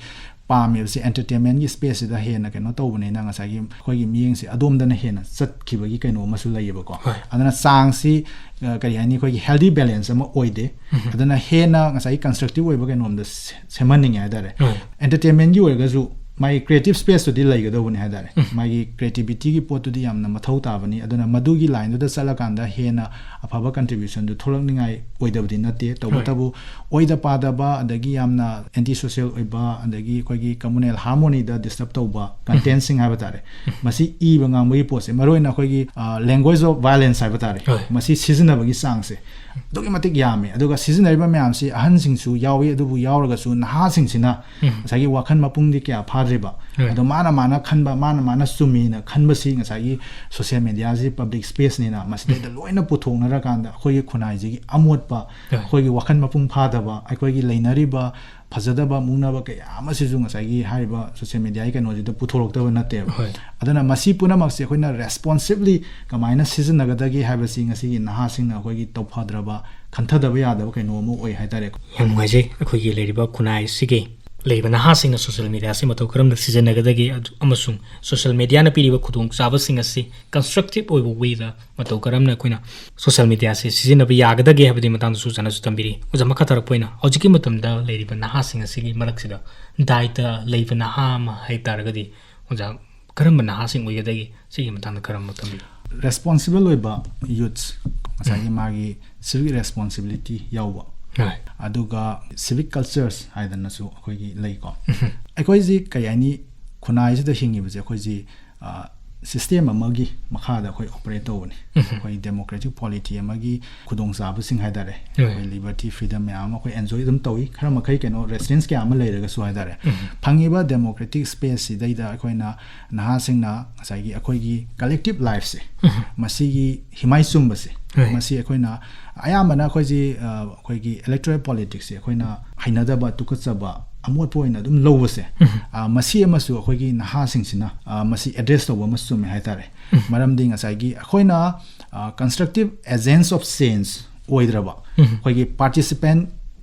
ꯄꯥꯝꯃꯤꯕꯁꯤ entertainmentꯒꯤ spaceꯁꯤꯗ ꯍꯦꯟꯅ ꯀꯩꯅꯣ ꯇꯧꯕꯅꯤꯅ, ꯉꯁꯥꯏꯒꯤ ꯑꯩꯈꯣꯏꯒꯤ ꯃꯤꯠꯌꯦꯡꯁꯦ ꯑꯗꯣꯝꯗꯅ ꯍꯦꯟꯅ ꯆꯠꯈꯤꯕꯒꯤ ꯀꯩꯅꯣ ꯑꯃꯁꯨ ꯂꯩꯌꯦꯕꯀꯣ꯫ ꯍꯣꯏ꯫ ꯑꯗꯨꯅ ꯆꯥꯡꯁꯤ, ꯑ, ꯀꯔꯤ ꯍꯥꯏꯅꯤ, ꯑꯩꯈꯣꯏꯒꯤ healthy balance ꯑꯃ ꯑꯣꯏꯗꯦ꯫ ꯑꯗꯨꯅ ꯍꯦꯟꯅ ꯉꯁꯥꯏꯒꯤ constructive ꯑꯣꯏꯕ ꯀꯩꯅꯣꯝꯗ ꯁꯦ-, ꯁꯦꯝꯍꯟꯅꯤꯡꯉꯦ ꯍꯥꯏꯇꯥꯔꯦ꯫ ꯍꯣꯏ꯫ Entertainmentꯒꯤ ꯑꯣꯏꯔꯒꯁꯨ ꯃꯥꯒꯤ creative spaceꯇꯨꯗꯤ ꯂꯩꯒꯗꯧꯕꯅꯤ ꯍꯥꯏꯇꯥꯔꯦ꯫ ꯃꯥꯒꯤ creativityꯒꯤ ꯄꯣꯠꯇꯨꯗꯤ ꯌꯥꯝꯅ ꯃꯊꯧ ꯇꯥꯕꯅꯤ꯫ ꯑꯗꯨꯅ ꯃꯗꯨꯒꯤ lineꯗꯨꯗ ꯆꯠꯂꯀꯥꯟꯗ ꯍꯦꯟꯅ ꯑꯐꯕ contributionꯗꯨ ꯊꯣꯛꯂꯛꯅꯤꯡꯉꯥꯏ ꯑꯣꯏꯗꯕꯗꯤ ꯅꯠꯇꯦ꯫ ꯇꯧꯕꯇꯕꯨ ꯑꯣꯏꯗ ꯄꯥꯗꯕ, ꯑꯗꯒꯤ ꯌꯥꯝꯅ anti social ꯑꯣꯏꯕ, ꯑꯗꯒꯤ ꯑꯩꯈꯣꯏꯒꯤ communal harmonyꯗ disturb ꯇꯧꯕ contentꯁꯤꯡ ꯍꯥꯏꯕ ꯇꯥꯔꯦ, ꯃꯁꯤ ꯏꯕ ꯉꯥꯡꯕꯒꯤ ꯄꯣꯠꯁꯦ, ꯃꯔꯨꯑꯣꯏꯅ ꯑꯩꯈꯣꯏꯒꯤ, ꯑ, language of violence ꯍꯥꯏꯕ ꯇꯥꯔꯦ, ꯍꯣꯏ꯫ ꯃꯁꯤ ꯁꯤꯖꯤꯟꯅꯕꯒꯤ ꯆꯥꯡꯁꯦ ꯑꯗꯨꯛꯀꯤ ꯃꯇꯤꯛ ꯌꯥꯝꯃꯤ꯫ ꯑꯗꯨꯒ ꯁꯤꯖꯤꯟꯅꯔꯤꯕ ꯃꯌꯥꯝꯁꯤ ꯑꯍꯟꯁꯤꯡꯁꯨ ꯌꯥꯎꯏ, ꯑꯗꯨꯕꯨ ꯌꯥꯎꯔꯒꯁꯨ ꯅꯍꯥꯁꯤꯡꯁꯤꯅ ꯉꯁꯥꯏꯒꯤ ꯋꯥꯈꯜ ꯃꯄꯨꯡꯗꯤ ꯀꯌꯥ ꯐꯥꯗ꯭ꯔꯤꯕ, ꯍꯣꯏ꯫ ꯑꯗꯣ ꯃꯥꯅ, ꯃꯥꯅ ꯈꯟꯕ, ꯃꯥꯅ, ꯃꯥꯅ ꯆꯨꯝꯃꯤꯅ ꯈꯟꯕꯁꯤ ꯉꯁꯥꯏꯒꯤ social mediaꯁꯤ public spaceꯅꯤꯅ, ꯃꯁꯤꯗꯩꯗ ꯂꯣꯏꯅ ꯄꯨꯊꯣꯛꯅꯔꯀꯥꯟꯗ ꯑꯩꯈꯣꯏꯒꯤ ꯈꯨꯟꯅꯥꯏꯁꯤꯒꯤ ꯑꯃꯣꯠꯄ, ꯍꯣꯏ꯫ ꯑꯩꯈꯣꯏꯒꯤ ꯋꯥꯈꯜ ꯃꯄꯨꯡ ꯐꯥꯗꯕ, ꯑꯩꯈꯣꯏꯒꯤ ꯂꯩꯅꯔꯤꯕ ꯐꯖꯗꯕ ꯃꯨꯛꯅꯕ ꯀꯌꯥ ꯑꯃꯁꯤꯁꯨ ꯉꯁꯥꯏꯒꯤ ꯍꯥꯏꯔꯤꯕ social mediaꯒꯤ ꯀꯩꯅꯣꯁꯤꯗ ꯄꯨꯊꯣꯔꯛꯇꯕ ꯅꯠꯇꯦꯕ꯫ ꯍꯣꯏ꯫ ꯑꯗꯨꯅ ꯃꯁꯤ ꯄꯨꯝꯅꯃꯛꯁꯦ ꯑꯩꯈꯣꯏꯅ responsibly ꯀꯃꯥꯏꯅ ꯁꯤꯖꯤꯟꯅꯒꯗꯒꯦ ꯍꯥꯏꯕꯁꯤ ꯉꯁꯤꯒꯤ ꯅꯍꯥꯁꯤꯡꯅ ꯑꯩꯈꯣꯏꯒꯤ ꯇꯧꯐꯗ꯭ꯔꯕ, ꯈꯟꯊꯗꯕ ꯌꯥꯗꯕ ꯀꯩꯅꯣ ꯑꯃ ꯑꯣꯏ ꯍꯥꯏꯇꯥꯔꯦꯀꯣ꯫ ꯌꯥꯝ ꯅꯨꯡꯉꯥꯏꯖꯩ꯫ ꯑꯩꯈꯣꯏꯒꯤ ꯂꯩꯔꯤꯕ ꯈꯨꯟꯅꯥꯏꯁꯤꯒꯤ ꯂꯩꯕ ꯅꯍꯥꯁꯤꯡꯅ social mediaꯁꯤ ꯃꯇꯧ ꯀꯔꯝꯅ ꯁꯤꯖꯤꯟꯅꯒꯗꯒꯦ ꯑꯗꯨ-, ꯑꯃꯁꯨꯡ social mediaꯅ ꯄꯤꯔꯤꯕ ꯈꯨꯗꯣꯡꯆꯥꯕꯁꯤꯡ ꯑꯁꯤ constructive ꯑꯣꯏꯕ wayꯗ ꯃꯇꯧ ꯀꯔꯝꯅ ꯑꯩꯈꯣꯏꯅ social mediaꯁꯤ ꯁꯤꯖꯤꯟꯅꯕ ꯌꯥꯒꯗꯒꯦ ꯍꯥꯏꯕꯗꯨꯒꯤ ꯃꯇꯥꯡꯗꯁꯨ ꯑꯣꯖꯥꯅꯁꯨ ꯇꯝꯕꯤꯔꯤ꯫ ꯑꯣꯖꯥ, ꯃꯈꯥ ꯇꯥꯔꯛꯄ ꯑꯣꯏꯅ ꯍꯧꯖꯤꯛꯀꯤ ꯃꯇꯝꯗ ꯂꯩꯔꯤꯕ ꯅꯍꯥꯁꯤꯡ ꯑꯁꯤꯒꯤ ꯃꯔꯛꯁꯤꯗ ꯗꯥꯏꯇ ꯂꯩꯕ ꯅꯍꯥ ꯑꯃ ꯍꯥꯏ ꯇꯥꯔꯒꯗꯤ ꯑꯣꯖꯥ ꯀꯔꯝꯕ ꯅꯍꯥꯁꯤꯡ ꯑꯣꯏꯒꯗꯒꯦ? ꯁꯤꯒꯤ ꯃꯇꯥꯡꯗ ꯈꯔ ꯑꯃꯨꯛ ꯊꯝꯕꯤꯌꯨ꯫ Responsible ꯑꯣꯏꯕ youths, ꯉꯁꯥꯏꯒꯤ ꯃꯥꯒꯤ civic responsibility ꯌꯥꯎꯕ, ꯍꯣꯏ꯫ ꯑꯗꯨꯒ civic cultures ꯍꯥꯏꯗꯅꯁꯨ ꯑꯩꯈꯣꯏꯒꯤ ꯂꯩꯀꯣ꯫ ꯑꯩꯈꯣꯏꯁꯤ ꯀꯩ ꯍꯥꯏꯅꯤ, ꯈꯨꯟꯅꯥꯏꯁꯤꯗ ꯍꯤꯡꯉꯤꯕꯁꯦ ꯑꯩꯈꯣꯏꯁꯤ, ꯑ, system ꯑꯃꯒꯤ ꯃꯈꯥꯗ ꯑꯩꯈꯣꯏ operate ꯇꯧꯕꯅꯤ꯫ ꯑꯩꯈꯣꯏ democratic polity ꯑꯃꯒꯤ ꯈꯨꯗꯣꯡꯆꯥꯕꯁꯤꯡ ꯍꯥꯏꯇꯥꯔꯦ, ꯍꯣꯏ꯫ ꯑꯩꯈꯣꯏ liberty, freedom ꯃꯌꯥꯝ ꯑꯃ ꯑꯩꯈꯣꯏ enjoy ꯑꯗꯨꯝ ꯇꯧꯏ꯫ ꯈꯔ ꯃꯈꯩ ꯀꯩꯅꯣ restraints ꯀꯌꯥ ꯑꯃ ꯂꯩꯔꯒꯁꯨ ꯍꯥꯏꯇꯥꯔꯦ, ꯐꯪꯉꯤꯕ democratic space ꯁꯤꯗꯩꯗ ꯑꯩꯈꯣꯏꯅ ꯅꯍꯥꯁꯤꯡꯅ ꯉꯁꯥꯏꯒꯤ ꯑꯩꯈꯣꯏꯒꯤ collective life ꯁꯦ, ꯃꯁꯤꯒꯤ ꯍꯤꯃꯥꯏ ꯆꯨꯝꯕꯁꯦ, ꯍꯣꯏ꯫ ꯃꯁꯤ ꯑꯩꯈꯣꯏꯅ ꯑꯌꯥꯝꯕꯅ ꯑꯩꯈꯣꯏꯁꯤ, ꯑ, ꯑꯩꯈꯣꯏꯒꯤ electoral politics ꯁꯦ ꯑꯩꯈꯣꯏꯅ ꯍꯩꯅꯗꯕ, ꯇꯨꯀꯠꯆꯕ, ꯑꯃꯣꯠꯄ ꯑꯣꯏꯅ ꯑꯗꯨꯝ ꯂꯧꯕꯁꯦ, ꯑ, ꯃꯁꯤ ꯑꯃꯁꯨ ꯑꯩꯈꯣꯏꯒꯤ ꯅꯍꯥꯁꯤꯡꯁꯤꯅ, ꯑ, ꯃꯁꯤ address ꯇꯧꯕ ꯑꯃ ꯆꯨꯝꯃꯦ ꯍꯥꯏꯇꯥꯔꯦ꯫ ꯃꯔꯝꯗꯤ ꯉꯁꯥꯏꯒꯤ ꯑꯩꯈꯣꯏꯅ, ꯑ, constructive agents of change ꯑꯣꯏꯗ꯭ꯔꯕ, ꯑꯩꯈꯣꯏꯒꯤ participant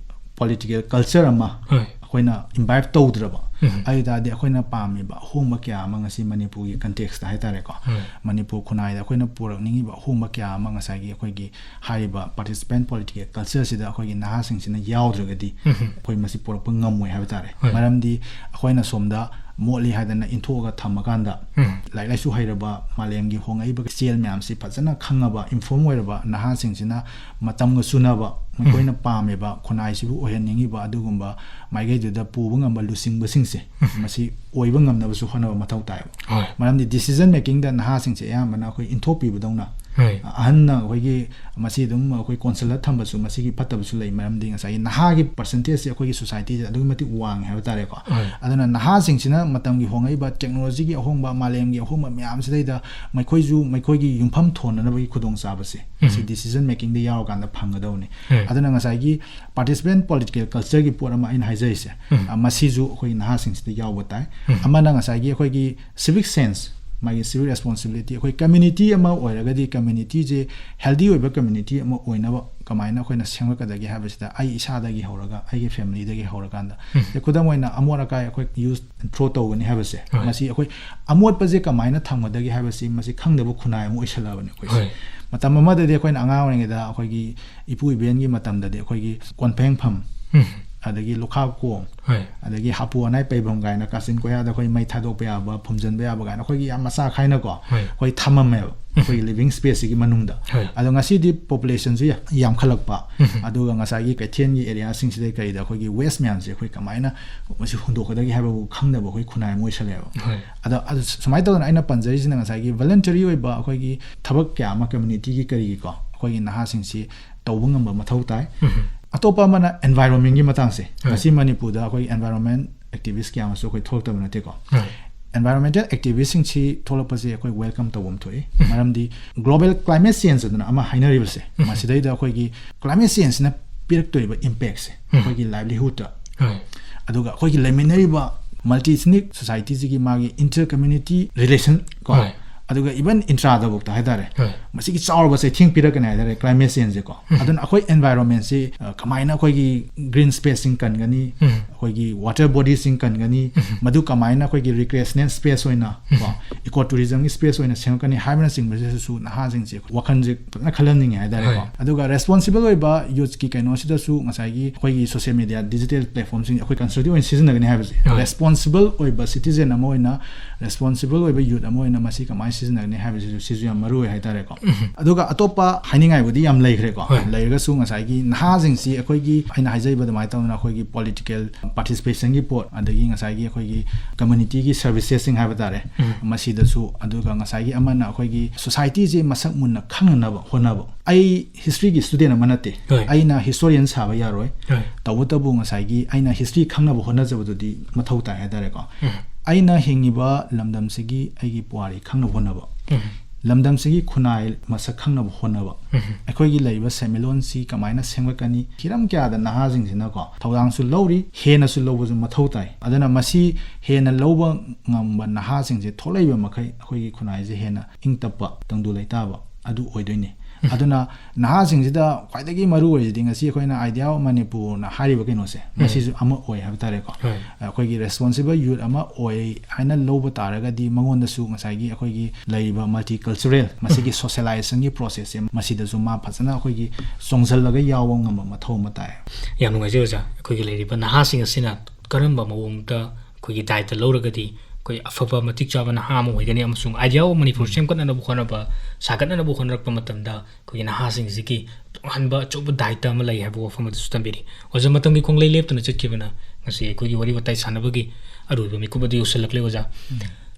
political culture ꯑꯃ ꯍꯣꯏ꯫ ꯑꯩꯈꯣꯏꯅ imbibe ꯇꯧꯗ꯭ꯔꯕ, ꯎꯝ꯫ ꯑꯗꯨ ꯇꯥꯔꯗꯤ ꯑꯩꯈꯣꯏꯅ ꯄꯥꯝꯃꯤꯕ ꯑꯍꯣꯡꯕ ꯀꯌꯥ ꯑꯃ ꯉꯁꯤ ꯃꯅꯤꯄꯨꯔꯒꯤ context ꯇ ꯍꯥꯏꯇꯥꯔꯦꯀꯣ, ꯍꯣꯏ꯫ ꯃꯅꯤꯄꯨꯔ ꯈꯨꯟꯅꯥꯏꯗ ꯑꯩꯈꯣꯏꯅ ꯄꯨꯔꯛꯅꯤꯡꯉꯤꯕ ꯑꯍꯣꯡꯕ ꯀꯌꯥ ꯑꯃ ꯉꯁꯥꯏꯒꯤ ꯑꯩꯈꯣꯏꯒꯤ ꯍꯥꯏꯔꯤꯕ participant political culture ꯁꯤꯗ ꯑꯩꯈꯣꯏꯒꯤ ꯅꯍꯥꯁꯤꯡꯁꯤꯅ ꯌꯥꯎꯗ꯭ꯔꯒꯗꯤ ꯎꯝ꯫ ꯑꯩꯈꯣꯏ ꯃꯁꯤ ꯄꯨꯔꯛꯄ ꯉꯝꯃꯣꯏ ꯍꯥꯏꯕ ꯇꯥꯔꯦ꯫ ꯍꯣꯏ꯫ ꯃꯔꯝꯗꯤ ꯑꯩꯈꯣꯏꯅ ꯁꯣꯝꯗ ꯃꯣꯠꯂꯤ ꯍꯥꯏꯗꯅ ꯏꯟꯊꯣꯛꯑꯒ ꯊꯝꯃꯀꯥꯟꯗ, ꯎꯝ꯫ ꯂꯥꯏꯔꯤꯛ ꯂꯥꯏꯁꯨ ꯍꯩꯔꯕ, ꯃꯥꯂꯦꯝꯒꯤ ꯍꯣꯡꯉꯛꯏꯕ ꯆꯦꯜ ꯃꯌꯥꯝꯁꯤ ꯐꯖꯅ ꯈꯪꯉꯕ, inform ꯑꯣꯏꯔꯕ ꯅꯍꯥꯁꯤꯡꯁꯤꯅ ꯃꯇꯝꯒ ꯆꯨꯅꯕ, ꯃꯈꯣꯏꯅ ꯄꯥꯝꯃꯤꯕ, ꯈꯨꯟꯅꯥꯏꯁꯤꯕꯨ ꯑꯣꯏꯍꯟꯅꯤꯡꯉꯤꯕ ꯑꯗꯨꯒꯨꯝꯕ ꯃꯥꯏꯀꯩꯗꯨꯗ ꯄꯨꯕ ꯉꯝꯕ ꯂꯨꯆꯤꯡꯕꯁꯤꯡꯁꯦ, ꯃꯁꯤ ꯑꯣꯏꯕ ꯉꯝꯅꯕꯁꯨ ꯍꯣꯠꯅꯕ ꯃꯊꯧ ꯇꯥꯏꯕ꯫ ꯍꯣꯏ꯫ ꯃꯔꯝꯗꯤ decision making ꯗ ꯅꯍꯥꯁꯤꯡꯁꯦ ꯑꯌꯥꯝꯕꯅ ꯑꯩꯈꯣꯏ ꯏꯟꯊꯣꯛꯄꯤꯕꯗꯧꯅ ꯍꯣꯏ꯫ ꯑꯍꯟꯅ ꯑꯩꯈꯣꯏꯒꯤ ꯃꯁꯤ ꯑꯗꯨꯝ ꯑꯩꯈꯣꯏ ꯀꯣꯟꯁꯤꯜꯂ ꯊꯝꯕꯁꯨ ꯃꯁꯤꯒꯤ ꯐꯠꯇꯕꯁꯨ ꯂꯩ, ꯃꯔꯝꯗꯤ ꯉꯁꯥꯏꯒꯤ ꯅꯍꯥꯒꯤ ꯄꯥꯔꯁꯦꯟꯇꯦꯖꯁꯦ ꯑꯩꯈꯣꯏꯒꯤ ꯁꯣꯁꯥꯏꯇꯤꯁꯦ ꯑꯗꯨꯛꯀꯤ ꯃꯇꯤꯛ ꯋꯥꯡꯉꯦ ꯍꯥꯏꯕ ꯇꯥꯔꯦꯀꯣ꯫ ꯍꯣꯏ꯫ ꯑꯗꯨꯅ ꯅꯍꯥꯁꯤꯡꯁꯤꯅ ꯃꯇꯝꯒꯤ ꯍꯣꯡꯉꯛꯏꯕ ꯇꯦꯛꯅꯣꯂꯣꯖꯤꯒꯤ ꯑꯍꯣꯡꯕ, ꯃꯥꯂꯦꯝꯒꯤ ꯑꯍꯣꯡꯕ ꯃꯌꯥꯝꯁꯤꯗꯩꯗ ꯃꯈꯣꯏꯁꯨ ꯃꯈꯣꯏꯒꯤ ꯌꯨꯝꯐꯝ ꯊꯣꯟꯅꯅꯕꯒꯤ ꯈꯨꯗꯣꯡꯆꯥꯕꯁꯦ ꯃꯁꯤ ꯎꯝ꯫ ꯗꯤꯁꯤꯖꯟ ꯃꯦꯀꯤꯡꯗ ꯌꯥꯎꯔꯀꯥꯟꯗ ꯐꯪꯒꯗꯧꯅꯤ꯫ ꯍꯣꯏ꯫ ꯑꯗꯨꯅ ꯉꯁꯥꯏꯒꯤ ꯄꯥꯔꯇꯤꯁꯤꯄꯦꯟ ꯄꯣꯂꯤꯇꯤꯀꯦꯜ ꯀꯜꯆꯔꯒꯤ ꯄꯣꯠ ꯑꯃ ꯑꯩꯅ ꯍꯥꯏꯖꯔꯤꯁꯦ, ꯎꯝ꯫ ꯑ, ꯃꯁꯤꯁꯨ ꯑꯩꯈꯣꯏ ꯅꯍꯥꯁꯤꯡꯁꯤꯗ ꯌꯥꯎꯕ ꯇꯥꯏ꯫ ꯎꯝ꯫ ꯑꯃꯅ ꯉꯁꯥꯏꯒꯤ ꯑꯩꯈꯣꯏꯒꯤ ꯁꯤꯚꯤꯛ ꯁꯦꯟꯁ, ꯃꯥꯒꯤ ꯁꯤꯚꯤꯛ ꯔꯦꯁꯄꯣꯟꯁꯤꯕꯤꯂꯤꯇꯤ, ꯑꯩꯈꯣꯏ ꯀꯝꯃ꯭ꯌꯨꯅꯤꯇꯤ ꯑꯃ ꯑꯣꯏꯔꯒꯗꯤ ꯀꯝꯃ꯭ꯌꯨꯅꯤꯇꯤꯁꯦ ꯍꯦꯜꯗꯤ ꯑꯣꯏꯕ ꯀꯝꯃ꯭ꯌꯨꯅꯤꯇꯤ ꯑꯃ ꯑꯣꯏꯅꯕ ꯀꯃꯥꯏꯅ ꯑꯩꯈꯣꯏꯅ ꯁꯦꯝꯒꯠꯀꯗꯒꯦ ꯍꯥꯏꯕꯁꯤꯗ ꯑꯩ ꯏꯁꯥꯗꯒꯤ ꯍꯧꯔꯒ, ꯑꯩꯒꯤ ꯐꯦꯃꯤꯂꯤꯗꯒꯤ ꯍꯧꯔꯀꯥꯟꯗ, ꯎꯝ꯫ ꯑꯦ, ꯈꯨꯗꯝ ꯑꯣꯏꯅ ꯑꯃꯣꯠ ꯑꯀꯥꯏ ꯑꯩꯈꯣꯏ ꯌꯨꯁ ꯊ꯭ꯔꯣ ꯇꯧꯒꯅꯤ ꯍꯥꯏꯕꯁꯦ, ꯍꯣꯏ꯫ ꯃꯁꯤ ꯑꯩꯈꯣꯏ ꯑꯃꯣꯠꯄꯁꯦ ꯀꯃꯥꯏꯅ ꯊꯝꯒꯗꯒꯦ ꯍꯥꯏꯕꯁꯤ ꯃꯁꯤ ꯈꯪꯗꯕ ꯈꯨꯟꯅꯥꯏ ꯑꯃ ꯑꯣꯏꯁꯜꯂꯛꯑꯕꯅꯤ ꯑꯩꯈꯣꯏꯁꯦ꯫ ꯍꯣꯏ꯫ ꯃꯇꯝ ꯑꯃꯗꯗꯤ ꯑꯩꯈꯣꯏꯅ ꯑꯉꯥꯡ ꯑꯣꯏꯔꯤꯉꯩꯗ ꯑꯩꯈꯣꯏꯒꯤ ꯏꯄꯨ ꯏꯕꯦꯟꯒꯤ ꯃꯇꯝꯗꯗꯤ ꯑꯩꯈꯣꯏꯒꯤ ꯀꯣꯟꯐꯦꯡꯐꯝ, ꯎꯝ꯫ ꯑꯗꯒꯤ ꯂꯨꯈꯥꯛ ꯀꯣꯝ, ꯍꯣꯏ꯫ ꯑꯗꯒꯤ ꯍꯥꯄꯨ ꯑꯅꯥꯏ ꯄꯩꯐꯝ ꯀꯥꯏꯅ ꯀꯥꯆꯤꯟ ꯀꯣꯌꯥꯗ ꯑꯩꯈꯣꯏ ꯃꯩ ꯊꯥꯗꯣꯛꯄ ꯌꯥꯕ, ꯐꯨꯝꯖꯤꯟꯕ ꯌꯥꯕ ꯀꯥꯏꯅ ꯑꯩꯈꯣꯏꯒꯤ ꯌꯥꯝ ꯃꯆꯥ ꯈꯥꯏꯅꯀꯣ ꯍꯣꯏ꯫ ꯑꯩꯈꯣꯏ ꯊꯝꯃꯝꯃꯦꯕ, ꯑꯩꯈꯣꯏꯒꯤ ꯂꯤꯕꯤꯡ ꯁ꯭ꯄꯦꯁꯁꯤꯒꯤ ꯃꯅꯨꯡꯗ꯫ ꯍꯣꯏ꯫ ꯑꯗꯣ ꯉꯁꯤꯗꯤ ꯄꯣꯄꯨꯂꯦꯁꯟꯁꯨ ꯌꯥꯝ-, ꯌꯥꯝꯈꯠꯂꯛꯄ, ꯎꯝ꯫ ꯑꯗꯨꯒ ꯉꯁꯥꯏꯒꯤ ꯀꯩꯊꯦꯜꯒꯤ ꯑꯦꯔꯤꯌꯥꯁꯤꯡꯁꯤꯗꯩ ꯀꯔꯤꯗ ꯑꯩꯈꯣꯏꯒꯤ ꯋꯦꯁ ꯃꯌꯥꯝꯁꯦ ꯑꯩꯈꯣꯏ ꯀꯃꯥꯏꯅ ꯃꯁꯤ ꯍꯨꯟꯗꯣꯛꯀꯗꯒꯦ ꯍꯥꯏꯕꯕꯨ ꯈꯪꯗꯕ ꯑꯩꯈꯣꯏ ꯈꯨꯟꯅꯥꯏ ꯑꯃ ꯑꯣꯏꯁꯜꯂꯛꯑꯦꯕ꯫ ꯍꯣꯏ꯫ ꯑꯗꯣ, ꯑꯗꯨ ꯁꯨꯃꯥꯏꯅ ꯇꯧꯗꯅ ꯑꯩꯅ ꯄꯟꯖꯔꯤꯁꯤꯅ ꯉꯁꯥꯏꯒꯤ voluntary ꯑꯣꯏꯕ ꯑꯩꯈꯣꯏꯒꯤ ꯊꯕꯛ ꯀꯌꯥ ꯑꯃ ꯀꯝꯃ꯭ꯌꯨꯅꯤꯇꯤꯒꯤ ꯀꯔꯤꯒꯤꯀꯣ ꯑꯩꯈꯣꯏꯒꯤ ꯅꯍꯥꯁꯤꯡꯁꯤ ꯇꯧꯕ ꯉꯝꯕ ꯃꯊꯧ ꯇꯥꯏ꯫ ꯎꯝ꯫ ꯑꯇꯣꯞꯄ ꯑꯃꯅ environment ꯀꯤ ꯃꯇꯥꯡꯁꯦ꯫ ꯍꯣꯏ꯫ ꯉꯁꯤ ꯃꯅꯤꯄꯨꯔꯗ ꯑꯩꯈꯣꯏ environment activist ꯀꯌꯥ ꯑꯃꯁꯨ ꯑꯩꯈꯣꯏ ꯊꯣꯛꯂꯛꯇꯕ ꯅꯠꯇꯦꯀꯣ꯫ ꯍꯣꯏ꯫ Environmental activist ꯁꯤꯡꯁꯤ ꯊꯣꯛꯂꯛꯄꯁꯦ ꯑꯩꯈꯣꯏ welcome ꯇꯧꯐꯝ ꯊꯣꯛꯏ꯫ ꯃꯔꯝꯗꯤ global climate change ꯑꯗꯨꯅ ꯑꯃ ꯍꯥꯏꯅꯔꯤꯕꯁꯦ, ꯎꯝ꯫ ꯃꯁꯤꯗꯩꯗ ꯑꯩꯈꯣꯏꯒꯤ climate change ꯁꯤꯅ ꯄꯤꯔꯛꯇꯣꯏꯕ impact ꯁꯦ ꯎꯝ꯫ ꯑꯩꯈꯣꯏꯒꯤ livelihood ꯇ, ꯍꯣꯏ꯫ ꯑꯗꯨꯒ ꯑꯩꯈꯣꯏꯒꯤ ꯂꯩꯃꯤꯟꯅꯔꯤꯕ multi ethnic society ꯁꯤꯒꯤ ꯃꯥꯒꯤ inter community relation ꯀꯣ, ꯍꯣꯏ꯫ ꯑꯗꯨꯒ even intra ꯗꯐꯥꯎꯗ ꯍꯥꯏꯇꯥꯔꯦ, ꯍꯣꯏ꯫ ꯃꯁꯤꯒꯤ ꯆꯥꯎꯔꯕ ꯆꯩꯊꯦꯡ ꯄꯤꯔꯛꯀꯅꯤ ꯍꯥꯏꯇꯥꯔꯦ climate change ꯁꯦꯀꯣ꯫ ꯎꯝ꯫ ꯑꯗꯨꯅ ꯑꯩꯈꯣꯏ environment ꯁꯤ, ꯑ, ꯀꯃꯥꯏꯅ ꯑꯩꯈꯣꯏꯒꯤ green space ꯁꯤꯡ ꯀꯟꯒꯅꯤ, ꯎꯝ꯫ ꯑꯩꯈꯣꯏꯒꯤ water body ꯁꯤꯡ ꯀꯟꯒꯅꯤ, ꯎꯝ꯫ ꯃꯗꯨ ꯀꯃꯥꯏꯅ ꯑꯩꯈꯣꯏꯒꯤ recreational space ꯑꯣꯏꯅ ꯀꯣ, ꯎꯝ꯫ eco tourism ꯒꯤ space ꯑꯣꯏꯅ ꯁꯦꯝꯒꯠꯀꯅꯤ ꯍꯥꯏꯕꯅꯆꯤꯡꯕꯁꯤꯁꯨ ꯅꯍꯥꯁꯤꯡꯁꯦ ꯋꯥꯈꯜꯁꯦ ꯐꯖꯅ ꯈꯜꯍꯟꯅꯤꯡꯉꯦ ꯍꯥꯏꯇꯥꯔꯦꯀꯣ꯫ ꯍꯣꯏ꯫ ꯑꯗꯨꯒ responsible ꯑꯣꯏꯕ youth ꯀꯤ ꯀꯩꯅꯣꯁꯤꯗꯁꯨ ꯉꯁꯥꯏꯒꯤ ꯑꯩꯈꯣꯏꯒꯤ social media digital platform ꯁꯤꯡ ꯑꯩꯈꯣꯏ constructive ꯑꯣꯏꯅ ꯁꯤꯖꯤꯟꯅꯒꯅꯤ ꯍꯥꯏꯕꯁꯦ, ꯍꯣꯏ꯫ responsible ꯑꯣꯏꯕ citizen ꯑꯃ ꯑꯣꯏꯅ, responsible ꯑꯣꯏꯕ youth ꯑꯃ ꯑꯣꯏꯅ ꯃꯁꯤ ꯀꯃꯥꯏꯅ ꯁꯤꯖꯤꯟꯅꯒꯅꯤ ꯍꯥꯏꯕꯁꯤꯁꯨ ꯁꯤꯁꯨ ꯌꯥꯝ ꯃꯔꯨ ꯑꯣꯏ ꯍꯥꯏꯇꯥꯔꯦꯀꯣ꯫ ꯎꯝ꯫ ꯑꯗꯨꯒ ꯑꯇꯣꯞꯄ ꯍꯥꯏꯅꯤꯡꯉꯥꯏꯕꯨꯗꯤ ꯌꯥꯝ ꯂꯩꯈ꯭ꯔꯦꯀꯣ꯫ ꯍꯣꯏ꯫ ꯂꯩꯔꯒꯁꯨ ꯉꯁꯥꯏꯒꯤ ꯅꯍꯥꯁꯤꯡꯁꯤ ꯑꯩꯈꯣꯏꯒꯤ ꯑꯩꯅ ꯍꯥꯏꯖꯔꯤꯕ ꯑꯗꯨꯃꯥꯏꯅ ꯇꯧꯗꯅ ꯑꯩꯈꯣꯏꯒꯤ political participation ꯒꯤ ꯄꯣꯠ, ꯑꯗꯒꯤ ꯉꯁꯥꯏꯒꯤ ꯑꯩꯈꯣꯏꯒꯤ community ꯒꯤ services ꯁꯤꯡ ꯍꯥꯏꯕ ꯇꯥꯔꯦ, ꯎꯝ꯫ ꯃꯁꯤꯗ ꯁꯨ, ꯑꯗꯨꯒ ꯉꯁꯥꯏꯒꯤ ꯑꯃꯅ ꯑꯩꯈꯣꯏꯒꯤ ꯁꯣꯁꯥꯏꯇꯤꯁꯦ ꯃꯁꯛ ꯃꯨꯟꯅ ꯈꯪꯅꯅꯕ ꯍꯣꯠꯅꯕ꯫ ꯑꯩ ꯍꯤꯁꯇ꯭ꯔꯤꯒꯤ ꯁ꯭ꯇꯨꯗꯦꯟ ꯑꯃ ꯅꯠꯇꯦ, ꯍꯣꯏ꯫ ꯑꯩꯅ ꯍꯤꯁꯇꯣꯔꯤꯌꯟ ꯁꯥꯕ ꯌꯥꯔꯣꯏ꯫ ꯍꯣꯏ꯫ ꯇꯧꯕꯇꯕꯨ ꯉꯁꯥꯏꯒꯤ ꯑꯩꯅ ꯍꯤꯁꯇ꯭ꯔꯤ ꯈꯪꯅꯕ ꯍꯣꯠꯅꯖꯕꯗꯨꯗꯤ ꯃꯊꯧ ꯇꯥꯏ ꯍꯥꯏꯇꯥꯔꯦꯀꯣ꯫ ꯎꯝ꯫ ꯑꯩꯅ ꯍꯤꯡꯉꯤꯕ ꯂꯝꯗꯝꯁꯤꯒꯤ ꯑꯩꯒꯤ ꯄꯨꯋꯥꯔꯤ ꯈꯪꯅꯕ ꯍꯣꯠꯅꯕ, ꯎꯝ꯫ ꯂꯝꯗꯝꯁꯤꯒꯤ ꯈꯨꯟꯅꯥꯏ ꯃꯁꯛ ꯈꯪꯅꯕ ꯍꯣꯠꯅꯕ, ꯎꯝ꯫ ꯑꯩꯈꯣꯏꯒꯤ ꯂꯩꯔꯤꯕ ꯁꯦꯟꯃꯤꯠꯂꯣꯟꯁꯤ ꯀꯃꯥꯏꯅ ꯁꯦꯝꯒꯠꯀꯅꯤ, ꯍꯤꯔꯝ ꯀꯌꯥꯗ ꯅꯍꯥꯁꯤꯡꯁꯤꯅꯀꯣ ꯊꯧꯗꯥꯡꯁꯨ ꯂꯧꯔꯤ, ꯍꯦꯟꯅꯁꯨ ꯂꯧꯕꯁꯨ ꯃꯊꯧ ꯇꯥꯏ꯫ ꯑꯗꯨꯅ ꯃꯁꯤ ꯍꯦꯟꯅ ꯂꯧꯕ ꯉꯝꯕ ꯅꯍꯥꯁꯤꯡꯁꯦ ꯊꯣꯛꯂꯛꯏꯕ ꯃꯈꯩ ꯑꯩꯈꯣꯏꯒꯤ ꯈꯨꯟꯅꯥꯏꯁꯦ ꯍꯦꯟꯅ ꯏꯪ ꯇꯞꯄ, ꯇꯪꯗꯨ ꯂꯩꯇꯥꯕ ꯑꯗꯨ ꯑꯣꯏꯗꯣꯏꯅꯤ꯫ ꯑꯗꯨꯅ ꯅꯍꯥꯁꯤꯡꯁꯤꯗ ꯈ꯭ꯋꯥꯏꯗꯒꯤ ꯃꯔꯨ ꯑꯣꯏꯔꯤꯁꯤꯗꯤ ꯉꯁꯤ ꯑꯩꯈꯣꯏꯅ Idea of Manipurꯅ ꯍꯥꯏꯔꯤꯕ ꯀꯩꯅꯣꯁꯦ, ꯃꯁꯤꯁꯨ ꯑꯃ ꯑꯣꯏ ꯍꯥꯏꯕ ꯇꯥꯔꯦꯀꯣ꯫ ꯍꯣꯏ꯫ ꯑꯩꯈꯣꯏꯒꯤ ꯔꯦꯁꯄꯣꯟꯁꯤꯕꯜ ꯌꯨꯠ ꯑꯃ ꯑꯣꯏ ꯍꯥꯏꯅ ꯂꯧꯕ ꯇꯥꯔꯒꯗꯤ ꯃꯉꯣꯟꯗꯁꯨ ꯉꯁꯥꯏꯒꯤ ꯑꯩꯈꯣꯏꯒꯤ ꯂꯩꯔꯤꯕ ꯃꯜꯇꯤ ꯀꯜꯆꯔꯦꯜ ꯃꯁꯤꯒꯤ ꯁꯣꯁꯦꯂꯥꯏꯖꯦꯁꯟꯒꯤ ꯄ꯭ꯔꯣꯁꯦꯁꯁꯦ ꯃꯁꯤꯗꯁꯨ ꯃꯥ ꯐꯖꯅ ꯑꯩꯈꯣꯏꯒꯤ ꯆꯣꯡꯁꯤꯜꯂꯒ ꯌꯥꯎꯕ ꯉꯝꯕ ꯃꯊꯧ ꯑꯃ ꯇꯥꯏ꯫ ꯌꯥꯝ ꯅꯨꯡꯉꯥꯏꯖꯩ ꯑꯣꯖꯥ꯫ ꯑꯩꯈꯣꯏꯒꯤ ꯂꯩꯔꯤꯕ ꯅꯍꯥꯁꯤꯡ ꯑꯁꯤꯅ ꯀꯔꯝꯕ ꯃꯑꯣꯡꯗ ꯑꯩꯈꯣꯏꯒꯤ ꯗꯥꯏꯇ ꯂꯧꯔꯒꯗꯤ ꯑꯩꯈꯣꯏ ꯑꯐꯕ ꯃꯇꯤꯛ ꯆꯥꯕ ꯅꯍꯥ ꯑꯃ ꯑꯣꯏꯒꯅꯤ ꯑꯃꯁꯨꯡ Idea of Manipur ꯁꯦꯝꯒꯠꯅꯅꯕ ꯍꯣꯠꯅꯕ, ꯁꯥꯒꯠꯅꯅꯕ ꯍꯣꯠꯅꯔꯛꯄ ꯃꯇꯝꯗ ꯑꯩꯈꯣꯏꯒꯤ ꯅꯍꯥꯁꯤꯡꯁꯤꯒꯤ ꯇꯣꯉꯥꯟꯕ ꯑꯆꯧꯕ ꯗꯥꯏꯇ ꯑꯃ ꯂꯩ ꯍꯥꯏꯕ ꯋꯥꯐꯝ ꯑꯗꯨꯁꯨ ꯊꯝꯕꯤꯔꯤ꯫ ꯑꯣꯖꯥ, ꯃꯇꯝꯒꯤ ꯈꯣꯡꯂꯩ ꯂꯦꯞꯇꯅ ꯆꯠꯈꯤꯕꯅ ꯉꯁꯤ ꯑꯩꯈꯣꯏꯒꯤ ꯋꯥꯔꯤ ꯋꯥꯇꯥꯏ ꯁꯥꯟꯅꯕꯒꯤ ꯑꯔꯣꯏꯕ ꯃꯤꯀꯨꯞ ꯑꯗꯨ ꯌꯧꯁꯤꯜꯂꯛꯂꯦ ꯑꯣꯖꯥ꯫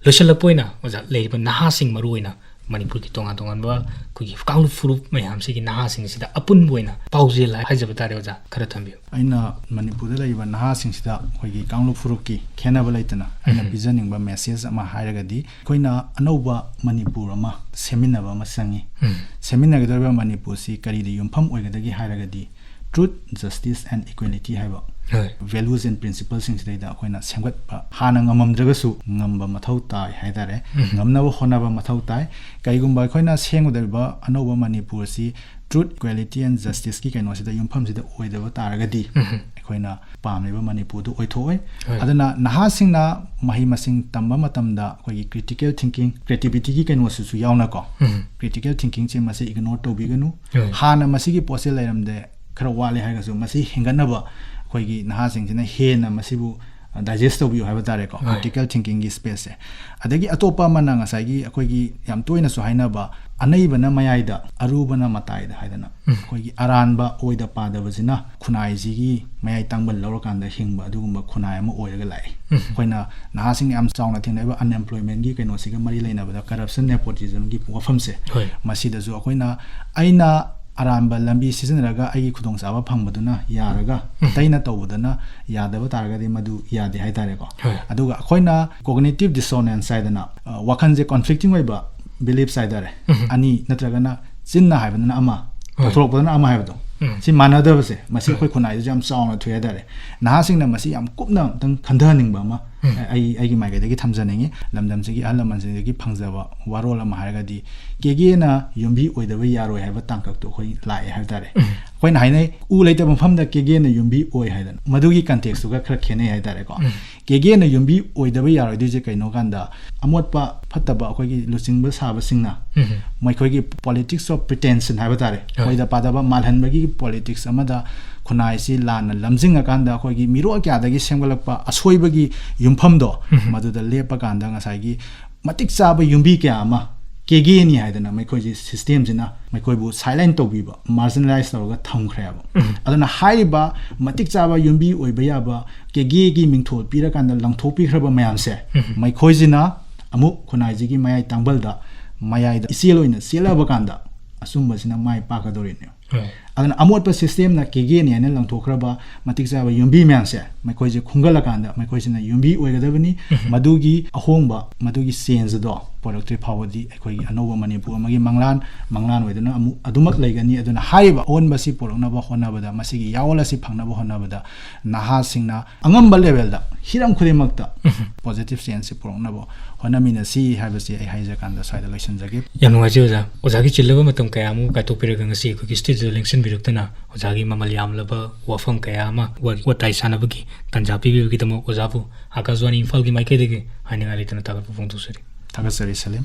ꯂꯣꯏꯁꯤꯜꯂꯛꯄ ꯑꯣꯏꯅ ꯑꯣꯖꯥ, ꯂꯩꯔꯤꯕ ꯅꯍꯥꯁꯤꯡ ꯃꯔꯨ ꯑꯣꯏꯅ ꯃꯅꯤꯄꯨꯔꯒꯤ ꯇꯣꯉꯥꯟ ꯇꯣꯉꯥꯟꯕ ꯑꯩꯈꯣꯏꯒꯤ ꯀꯥꯡꯂꯨꯞ ꯐꯨꯔꯨꯞ ꯃꯌꯥꯝꯁꯤꯒꯤ ꯅꯍꯥꯁꯤꯡꯁꯤꯗ ꯑꯄꯨꯟꯕ ꯑꯣꯏꯅ ꯄꯥꯎꯖꯦꯜ ꯍꯥꯏꯖꯕ ꯇꯥꯔꯦ ꯑꯣꯖꯥ, ꯈꯔ ꯊꯝꯕꯤꯌꯨ꯫ ꯑꯩꯅ ꯃꯅꯤꯄꯨꯔꯗ ꯂꯩꯔꯤꯕ ꯅꯍꯥꯁꯤꯡꯁꯤꯗ ꯑꯩꯈꯣꯏꯒꯤ ꯀꯥꯡꯂꯨꯞ ꯐꯨꯔꯨꯞꯀꯤ ꯈꯦꯠꯅꯕ ꯂꯩꯇꯅ ꯑꯩꯅ ꯄꯤꯖꯅꯤꯡꯕ ꯃꯦꯁꯦꯖ ꯑꯃ ꯍꯥꯏꯔꯒꯗꯤ, ꯑꯩꯈꯣꯏꯅ ꯑꯅꯧꯕ ꯃꯅꯤꯄꯨꯔ ꯑꯃ ꯁꯦꯝꯃꯤꯟꯅꯕ ꯑꯃ ꯆꯪꯉꯤ꯫ ꯎꯝ꯫ ꯁꯦꯝꯃꯤꯟꯅꯒꯗꯧꯔꯤꯕ ꯃꯅꯤꯄꯨꯔꯁꯤ ꯀꯔꯤꯗ ꯌꯨꯝꯐꯝ ꯑꯣꯏꯒꯗꯒꯦ ꯍꯥꯏꯔꯒꯗꯤ, Truth, Justice and Equality ꯍꯥꯏꯕ ꯍꯣꯏ꯫ Values and Principleꯁꯤꯡꯁꯤꯗꯩꯗ ꯑꯩꯈꯣꯏꯅ ꯁꯦꯝꯒꯠꯄ, ꯍꯥꯟꯅ ꯉꯝꯃꯝꯗ꯭ꯔꯒꯁꯨ ꯉꯝꯕ ꯃꯊꯧ ꯇꯥꯏ ꯍꯥꯏꯇꯥꯔꯦ꯫ ꯉꯝꯅꯕ ꯍꯣꯠꯅꯕ ꯃꯊꯧ ꯇꯥꯏ꯫ ꯀꯔꯤꯒꯨꯝꯕ ꯑꯩꯈꯣꯏꯅ ꯁꯦꯝꯒꯗꯧꯔꯤꯕ ꯑꯅꯧꯕ ꯃꯅꯤꯄꯨꯔ ꯑꯁꯤ Truth, Equality and Justiceꯀꯤ ꯀꯩꯅꯣꯁꯤꯗ, ꯌꯨꯝꯐꯝꯁꯤꯗ ꯑꯣꯏꯗꯕ ꯇꯥꯔꯒꯗꯤ, ꯑꯩꯈꯣꯏꯅ ꯄꯥꯝꯂꯤꯕ ꯃꯅꯤꯄꯨꯔꯗꯨ ꯑꯣꯏꯊꯣꯛꯑꯣꯏ꯫ ꯍꯣꯏ꯫ ꯑꯗꯨꯅ ꯅꯍꯥꯁꯤꯡꯅ ꯃꯍꯩ ꯃꯁꯤꯡ ꯇꯝꯕ ꯃꯇꯝꯗ ꯑꯩꯈꯣꯏꯒꯤ critical thinking, creativityꯒꯤ ꯀꯩꯅꯣꯁꯤꯁꯨ ꯌꯥꯎꯅꯀꯣ, ꯎꯝ꯫ Critical thinkingꯁꯦ ꯃꯁꯤ ignore ꯇꯧꯕꯤꯒꯅꯨ꯫ ꯍꯣꯏ꯫ ꯍꯥꯟꯅ ꯃꯁꯤꯒꯤ ꯄꯣꯠꯁꯦ ꯂꯩꯔꯝꯗꯦ, ꯈꯔ ꯋꯥꯠꯂꯤ ꯍꯥꯏꯔꯒꯁꯨ ꯃꯁꯤ ꯍꯦꯟꯒꯠꯅꯕ ꯑꯩꯈꯣꯏꯒꯤ ꯅꯍꯥꯁꯤꯡꯁꯤꯅ ꯍꯦꯟꯅ ꯃꯁꯤꯕꯨ ꯗꯥꯏꯖꯦꯁ ꯇꯧꯕꯤꯌꯨ ꯍꯥꯏꯕ ꯇꯥꯔꯦꯀꯣ꯫ ꯍꯣꯏ꯫ ꯀ꯭ꯔꯤꯇꯤꯀꯦꯜ ꯊꯤꯡꯀꯤꯡꯒꯤ ꯁ꯭ꯄꯦꯁꯁꯦ꯫ ꯑꯗꯒꯤ ꯑꯇꯣꯞꯄ ꯑꯃꯅ ꯉꯁꯥꯏꯒꯤ ꯑꯩꯈꯣꯏꯒꯤ ꯌꯥꯝ ꯇꯣꯏꯅꯁꯨ ꯍꯥꯏꯅꯕ "ꯑꯅꯩꯕꯅ ꯃꯌꯥꯏꯗ, ꯑꯔꯨꯕꯅ ꯃꯇꯥꯏꯗ" ꯍꯥꯏꯗꯅ, ꯎꯝ꯫ ꯑꯩꯈꯣꯏꯒꯤ ꯑꯔꯥꯟꯕ ꯑꯣꯏꯗ ꯄꯥꯗꯕꯁꯤꯅ ꯈꯨꯟꯅꯥꯏꯁꯤꯒꯤ ꯃꯌꯥꯏ ꯇꯥꯡꯕꯜ ꯂꯧꯔꯀꯥꯟꯗ ꯍꯤꯡꯕ ꯑꯗꯨꯒꯨꯝꯕ ꯈꯨꯟꯅꯥꯏ ꯑꯃ ꯑꯣꯏꯔꯒ ꯂꯥꯛꯑꯦ꯫ ꯎꯝ꯫ ꯑꯩꯈꯣꯏꯅ ꯅꯍꯥꯁꯤꯡꯅ ꯌꯥꯝ ꯆꯥꯎꯅ ꯊꯦꯡꯅꯔꯤꯕ ꯑꯟꯑꯦꯝꯄ꯭ꯂꯣꯏꯃꯦꯟꯒꯤ ꯀꯩꯅꯣꯁꯤꯒ ꯃꯔꯤ ꯂꯩꯅꯕꯗ ꯀꯔꯞꯁꯟ, ꯅꯦꯄꯣꯇꯤꯖꯝꯒꯤ ꯋꯥꯐꯝꯁꯦ, ꯍꯣꯏ꯫ ꯃꯁꯤꯗꯁꯨ ꯑꯩꯈꯣꯏꯅ, ꯑꯩꯅ ꯑꯔꯥꯟꯕ ꯂꯝꯕꯤ ꯁꯤꯖꯤꯟꯅꯔꯒ ꯑꯩꯒꯤ ꯈꯨꯗꯣꯡꯆꯥꯕ ꯐꯪꯕꯗꯨꯅ ꯌꯥꯔꯒ, ꯎꯝ꯫ ꯑꯇꯩꯅ ꯇꯧꯕꯗꯅ ꯌꯥꯗꯕ ꯇꯥꯔꯒꯗꯤ ꯃꯗꯨ ꯌꯥꯗꯦ ꯍꯥꯏꯇꯥꯔꯦꯀꯣ꯫ ꯍꯣꯏ꯫ ꯑꯗꯨꯒ ꯑꯩꯈꯣꯏꯅ cognitive dissonance ꯍꯥꯏꯗꯅ, ꯑ, ꯋꯥꯈꯜꯁꯦ conflicting ꯑꯣꯏꯕ beliefs ꯍꯥꯏꯇꯥꯔꯦ꯫ ꯎꯝ꯫ ꯑꯅꯤ ꯅꯠꯇ꯭ꯔꯒꯅ ꯆꯤꯟꯅ ꯍꯥꯏꯕꯗꯅ ꯑꯃ, ꯍꯣꯏ꯫ ꯇꯧꯊꯣꯔꯛꯄꯗꯅ ꯑꯃ ꯍꯥꯏꯕꯗꯣ꯫ ꯎꯝ꯫ ꯁꯤ ꯃꯥꯟꯅꯗꯕꯁꯦ, ꯃꯁꯤ ꯎꯝ꯫ ꯑꯩꯈꯣꯏ ꯈꯨꯟꯅꯥꯏꯗꯁꯨ ꯌꯥꯝ ꯆꯥꯎꯅ ꯊꯣꯛꯑꯦ ꯍꯥꯏꯇꯥꯔꯦ꯫ ꯅꯍꯥꯁꯤꯡꯅ ꯃꯁꯤ ꯌꯥꯝ ꯀꯨꯞꯅ ꯑꯝꯇꯪ ꯈꯟꯊꯍꯟꯅꯤꯡꯕ ꯑꯃ ꯎꯝ꯫ ꯑꯩ, ꯑꯩꯒꯤ ꯃꯥꯏꯀꯩꯗꯒꯤ ꯊꯝꯖꯅꯤꯡꯉꯤ꯫ ꯂꯝꯗꯝꯁꯤꯒꯤ ꯑꯍꯜ ꯂꯃꯟꯁꯤꯡꯗꯒꯤ ꯐꯪꯖꯕ ꯋꯥꯔꯣꯜ ꯑꯃ ꯍꯥꯏꯔꯒꯗꯤ, "ꯀꯦꯒꯦꯅ ꯌꯨꯝꯕꯤ ꯑꯣꯏꯗꯕ ꯌꯥꯔꯣꯏ" ꯍꯥꯏꯕ ꯇꯥꯡꯀꯛꯇꯣ ꯑꯩꯈꯣꯏ ꯂꯥꯛꯑꯦ ꯍꯥꯏꯕ ꯇꯥꯔꯦ꯫ ꯎꯝ꯫ ꯑꯩꯈꯣꯏꯅ ꯍꯥꯏꯅꯩ, "ꯎ ꯂꯩꯇꯕ ꯃꯐꯝꯗ ꯀꯦꯒꯦꯅ ꯌꯨꯝꯕꯤ ꯑꯣꯏ" ꯍꯥꯏꯗꯅ꯫ ꯃꯗꯨꯒꯤ ꯀꯟꯇꯦꯛꯁꯇꯨꯒ ꯈꯔ ꯈꯦꯠꯅꯩ ꯍꯥꯏꯇꯥꯔꯦꯀꯣ꯫ ꯎꯝ꯫ ꯀꯦꯒꯦꯅ ꯌꯨꯝꯕꯤ ꯑꯣꯏꯗꯕ ꯌꯥꯔꯣꯏꯗꯣꯏꯁꯦ ꯀꯩꯅꯣ ꯀꯥꯟꯗ, ꯑꯃꯣꯠꯄ ꯐꯠꯇꯕ ꯑꯩꯈꯣꯏꯒꯤ ꯂꯨꯆꯤꯡꯕ ꯁꯥꯕꯁꯤꯡꯅ ꯎꯝ꯫ ꯃꯈꯣꯏꯒꯤ politics of pretension ꯍꯥꯏꯕ ꯇꯥꯔꯦ, ꯍꯣꯏ꯫ ꯑꯣꯏꯗ ꯄꯥꯗꯕ ꯃꯥꯜꯍꯟꯕꯒꯤ politics ꯑꯃꯗ ꯈꯨꯟꯅꯥꯏꯁꯤ ꯂꯥꯟꯅ ꯂꯝꯖꯤꯡꯉꯀꯥꯟꯗ ꯑꯩꯈꯣꯏꯒꯤ ꯃꯤꯔꯣꯜ ꯀꯌꯥꯗꯒꯤ ꯁꯦꯝꯒꯠꯂꯛꯄ ꯑꯁꯣꯏꯕꯒꯤ ꯌꯨꯝꯐꯝꯗꯣ, ꯎꯝ꯫ ꯃꯗꯨꯗ ꯂꯦꯞꯄ ꯀꯥꯟꯗ ꯉꯁꯥꯏꯒꯤ ꯃꯇꯤꯛ ꯆꯥꯕ ꯌꯨꯝꯕꯤ ꯀꯌꯥ ꯑꯃ ꯀꯦꯒꯦꯅꯤ ꯍꯥꯏꯗꯅ ꯃꯈꯣꯏꯁꯤ systemꯁꯤꯅ ꯃꯈꯣꯏꯕꯨ sideline ꯇꯧꯕꯤꯕ, marginalize ꯇꯧꯔꯒ ꯊꯝꯈ꯭ꯔꯦꯕ꯫ ꯎꯝ꯫ ꯑꯗꯨꯅ ꯍꯥꯏꯔꯤꯕ ꯃꯇꯤꯛ ꯆꯥꯕ ꯌꯨꯝꯕꯤ ꯑꯣꯏꯕ ꯌꯥꯕ ꯀꯦꯒꯦꯒꯤ ꯃꯤꯡꯊꯣꯜ ꯄꯤꯔꯀꯥꯟꯗ ꯂꯪꯊꯣꯛꯄꯤꯈ꯭ꯔꯕ ꯃꯌꯥꯝꯁꯦ, ꯎꯝ꯫ ꯃꯈꯣꯏꯁꯤꯅ ꯑꯃꯨꯛ ꯈꯨꯟꯅꯥꯏꯁꯤꯒꯤ ꯃꯌꯥꯏ ꯇꯥꯡꯕꯜꯗ, ꯃꯌꯥꯏꯗ ꯏꯆꯦꯜ ꯑꯣꯏꯅ ꯆꯦꯜꯂꯛꯑꯕ ꯀꯥꯟꯗ ꯑꯆꯨꯝꯕꯁꯤꯅ ꯃꯥꯏ ꯄꯥꯛꯀꯗꯧꯔꯤꯅꯦ꯫ ꯍꯣꯏ꯫ ꯑꯗꯨꯅ ꯑꯃꯣꯠꯄ systemꯅ ꯀꯦꯒꯦꯅꯤ ꯍꯥꯏꯅ ꯂꯪꯊꯣꯛꯈ꯭ꯔꯕ ꯃꯇꯤꯛ ꯆꯥꯕ ꯌꯨꯝꯕꯤ ꯃꯌꯥꯝꯁꯦ, ꯃꯈꯣꯏꯁꯦ ꯈꯨꯝꯒꯠꯂꯀꯥꯟꯗ ꯃꯈꯣꯏꯁꯤꯅ ꯌꯨꯝꯕꯤ ꯑꯣꯏꯒꯗꯕꯅꯤ꯫ ꯎꯝ꯫ ꯃꯗꯨꯒꯤ ꯑꯍꯣꯡꯕ, ꯃꯗꯨꯒꯤ change ꯑꯗꯣ ꯄꯨꯔꯛꯇ꯭ꯔꯤ ꯐꯥꯎꯕꯗꯤ ꯑꯩꯈꯣꯏꯒꯤ ꯑꯅꯧꯕ ꯃꯅꯤꯄꯨꯔ ꯑꯃꯒꯤ ꯃꯪꯂꯥꯟ, ꯃꯪꯂꯥꯟ ꯑꯣꯏꯗꯨꯅ ꯑꯃꯨꯛ ꯑꯗꯨꯃꯛ ꯂꯩꯒꯅꯤ꯫ ꯑꯗꯨꯅ ꯍꯥꯏꯔꯤꯕ ꯑꯑꯣꯟꯕ ꯑꯁꯤ ꯄꯨꯔꯛꯅꯕ ꯍꯣꯠꯅꯕꯗ, ꯃꯁꯤꯒꯤ ꯌꯥꯑꯣꯜ ꯑꯁꯤ ꯐꯪꯅꯕ ꯍꯣꯠꯅꯕꯗ ꯅꯍꯥꯁꯤꯡꯅ ꯑꯉꯝꯕ levelꯗ ꯍꯤꯔꯝ ꯈꯨꯗꯤꯡꯃꯛꯇ ꯎꯝ꯫ positive changeꯁꯤ ꯄꯨꯔꯛꯅꯕ ꯍꯣꯠꯅꯃꯤꯟꯅꯁꯤ ꯍꯥꯏꯕꯁꯤ ꯑꯩ ꯍꯥꯏꯖꯀꯥꯟꯗ ꯁ꯭ꯋꯥꯏꯗ ꯂꯣꯏꯁꯤꯟꯖꯒꯦ꯫ ꯌꯥꯝ ꯅꯨꯡꯉꯥꯏꯖꯩ ꯑꯣꯖꯥ꯫ ꯑꯣꯖꯥꯒꯤ ꯆꯤꯜꯂꯕ ꯃꯇꯝ ꯀꯌꯥ ꯑꯃ ꯀꯥꯏꯊꯣꯛꯄꯤꯔꯒ ꯉꯁꯤ ꯑꯩꯈꯣꯏꯒꯤ studioꯗ ꯂꯦꯡꯁꯤꯟꯕꯤꯔꯛꯇꯨꯅ ꯑꯣꯖꯥꯒꯤ ꯃꯃꯜ ꯌꯥꯝꯂꯕ ꯋꯥꯐꯝ ꯀꯌꯥ ꯑꯃ ꯋꯥꯔꯤ ꯋꯥꯇꯥꯏ ꯁꯥꯟꯅꯕꯒꯤ ꯇꯥꯟꯖꯥ ꯄꯤꯕꯤꯕꯒꯤꯗꯃꯛ ꯑꯣꯖꯥꯕꯨ ꯑꯥꯀꯥꯁꯕꯥꯅꯤ ꯏꯝꯐꯥꯜꯒꯤ ꯃꯥꯏꯀꯩꯗꯒꯤ ꯍꯥꯏꯅꯤꯡꯉꯥꯏ ꯂꯩꯇꯅ ꯊꯥꯒꯠꯄ ꯐꯣꯡꯗꯣꯛꯆꯔꯤ꯫ ꯊꯥꯒꯠꯆꯔꯤ ꯁꯂꯤꯝ꯫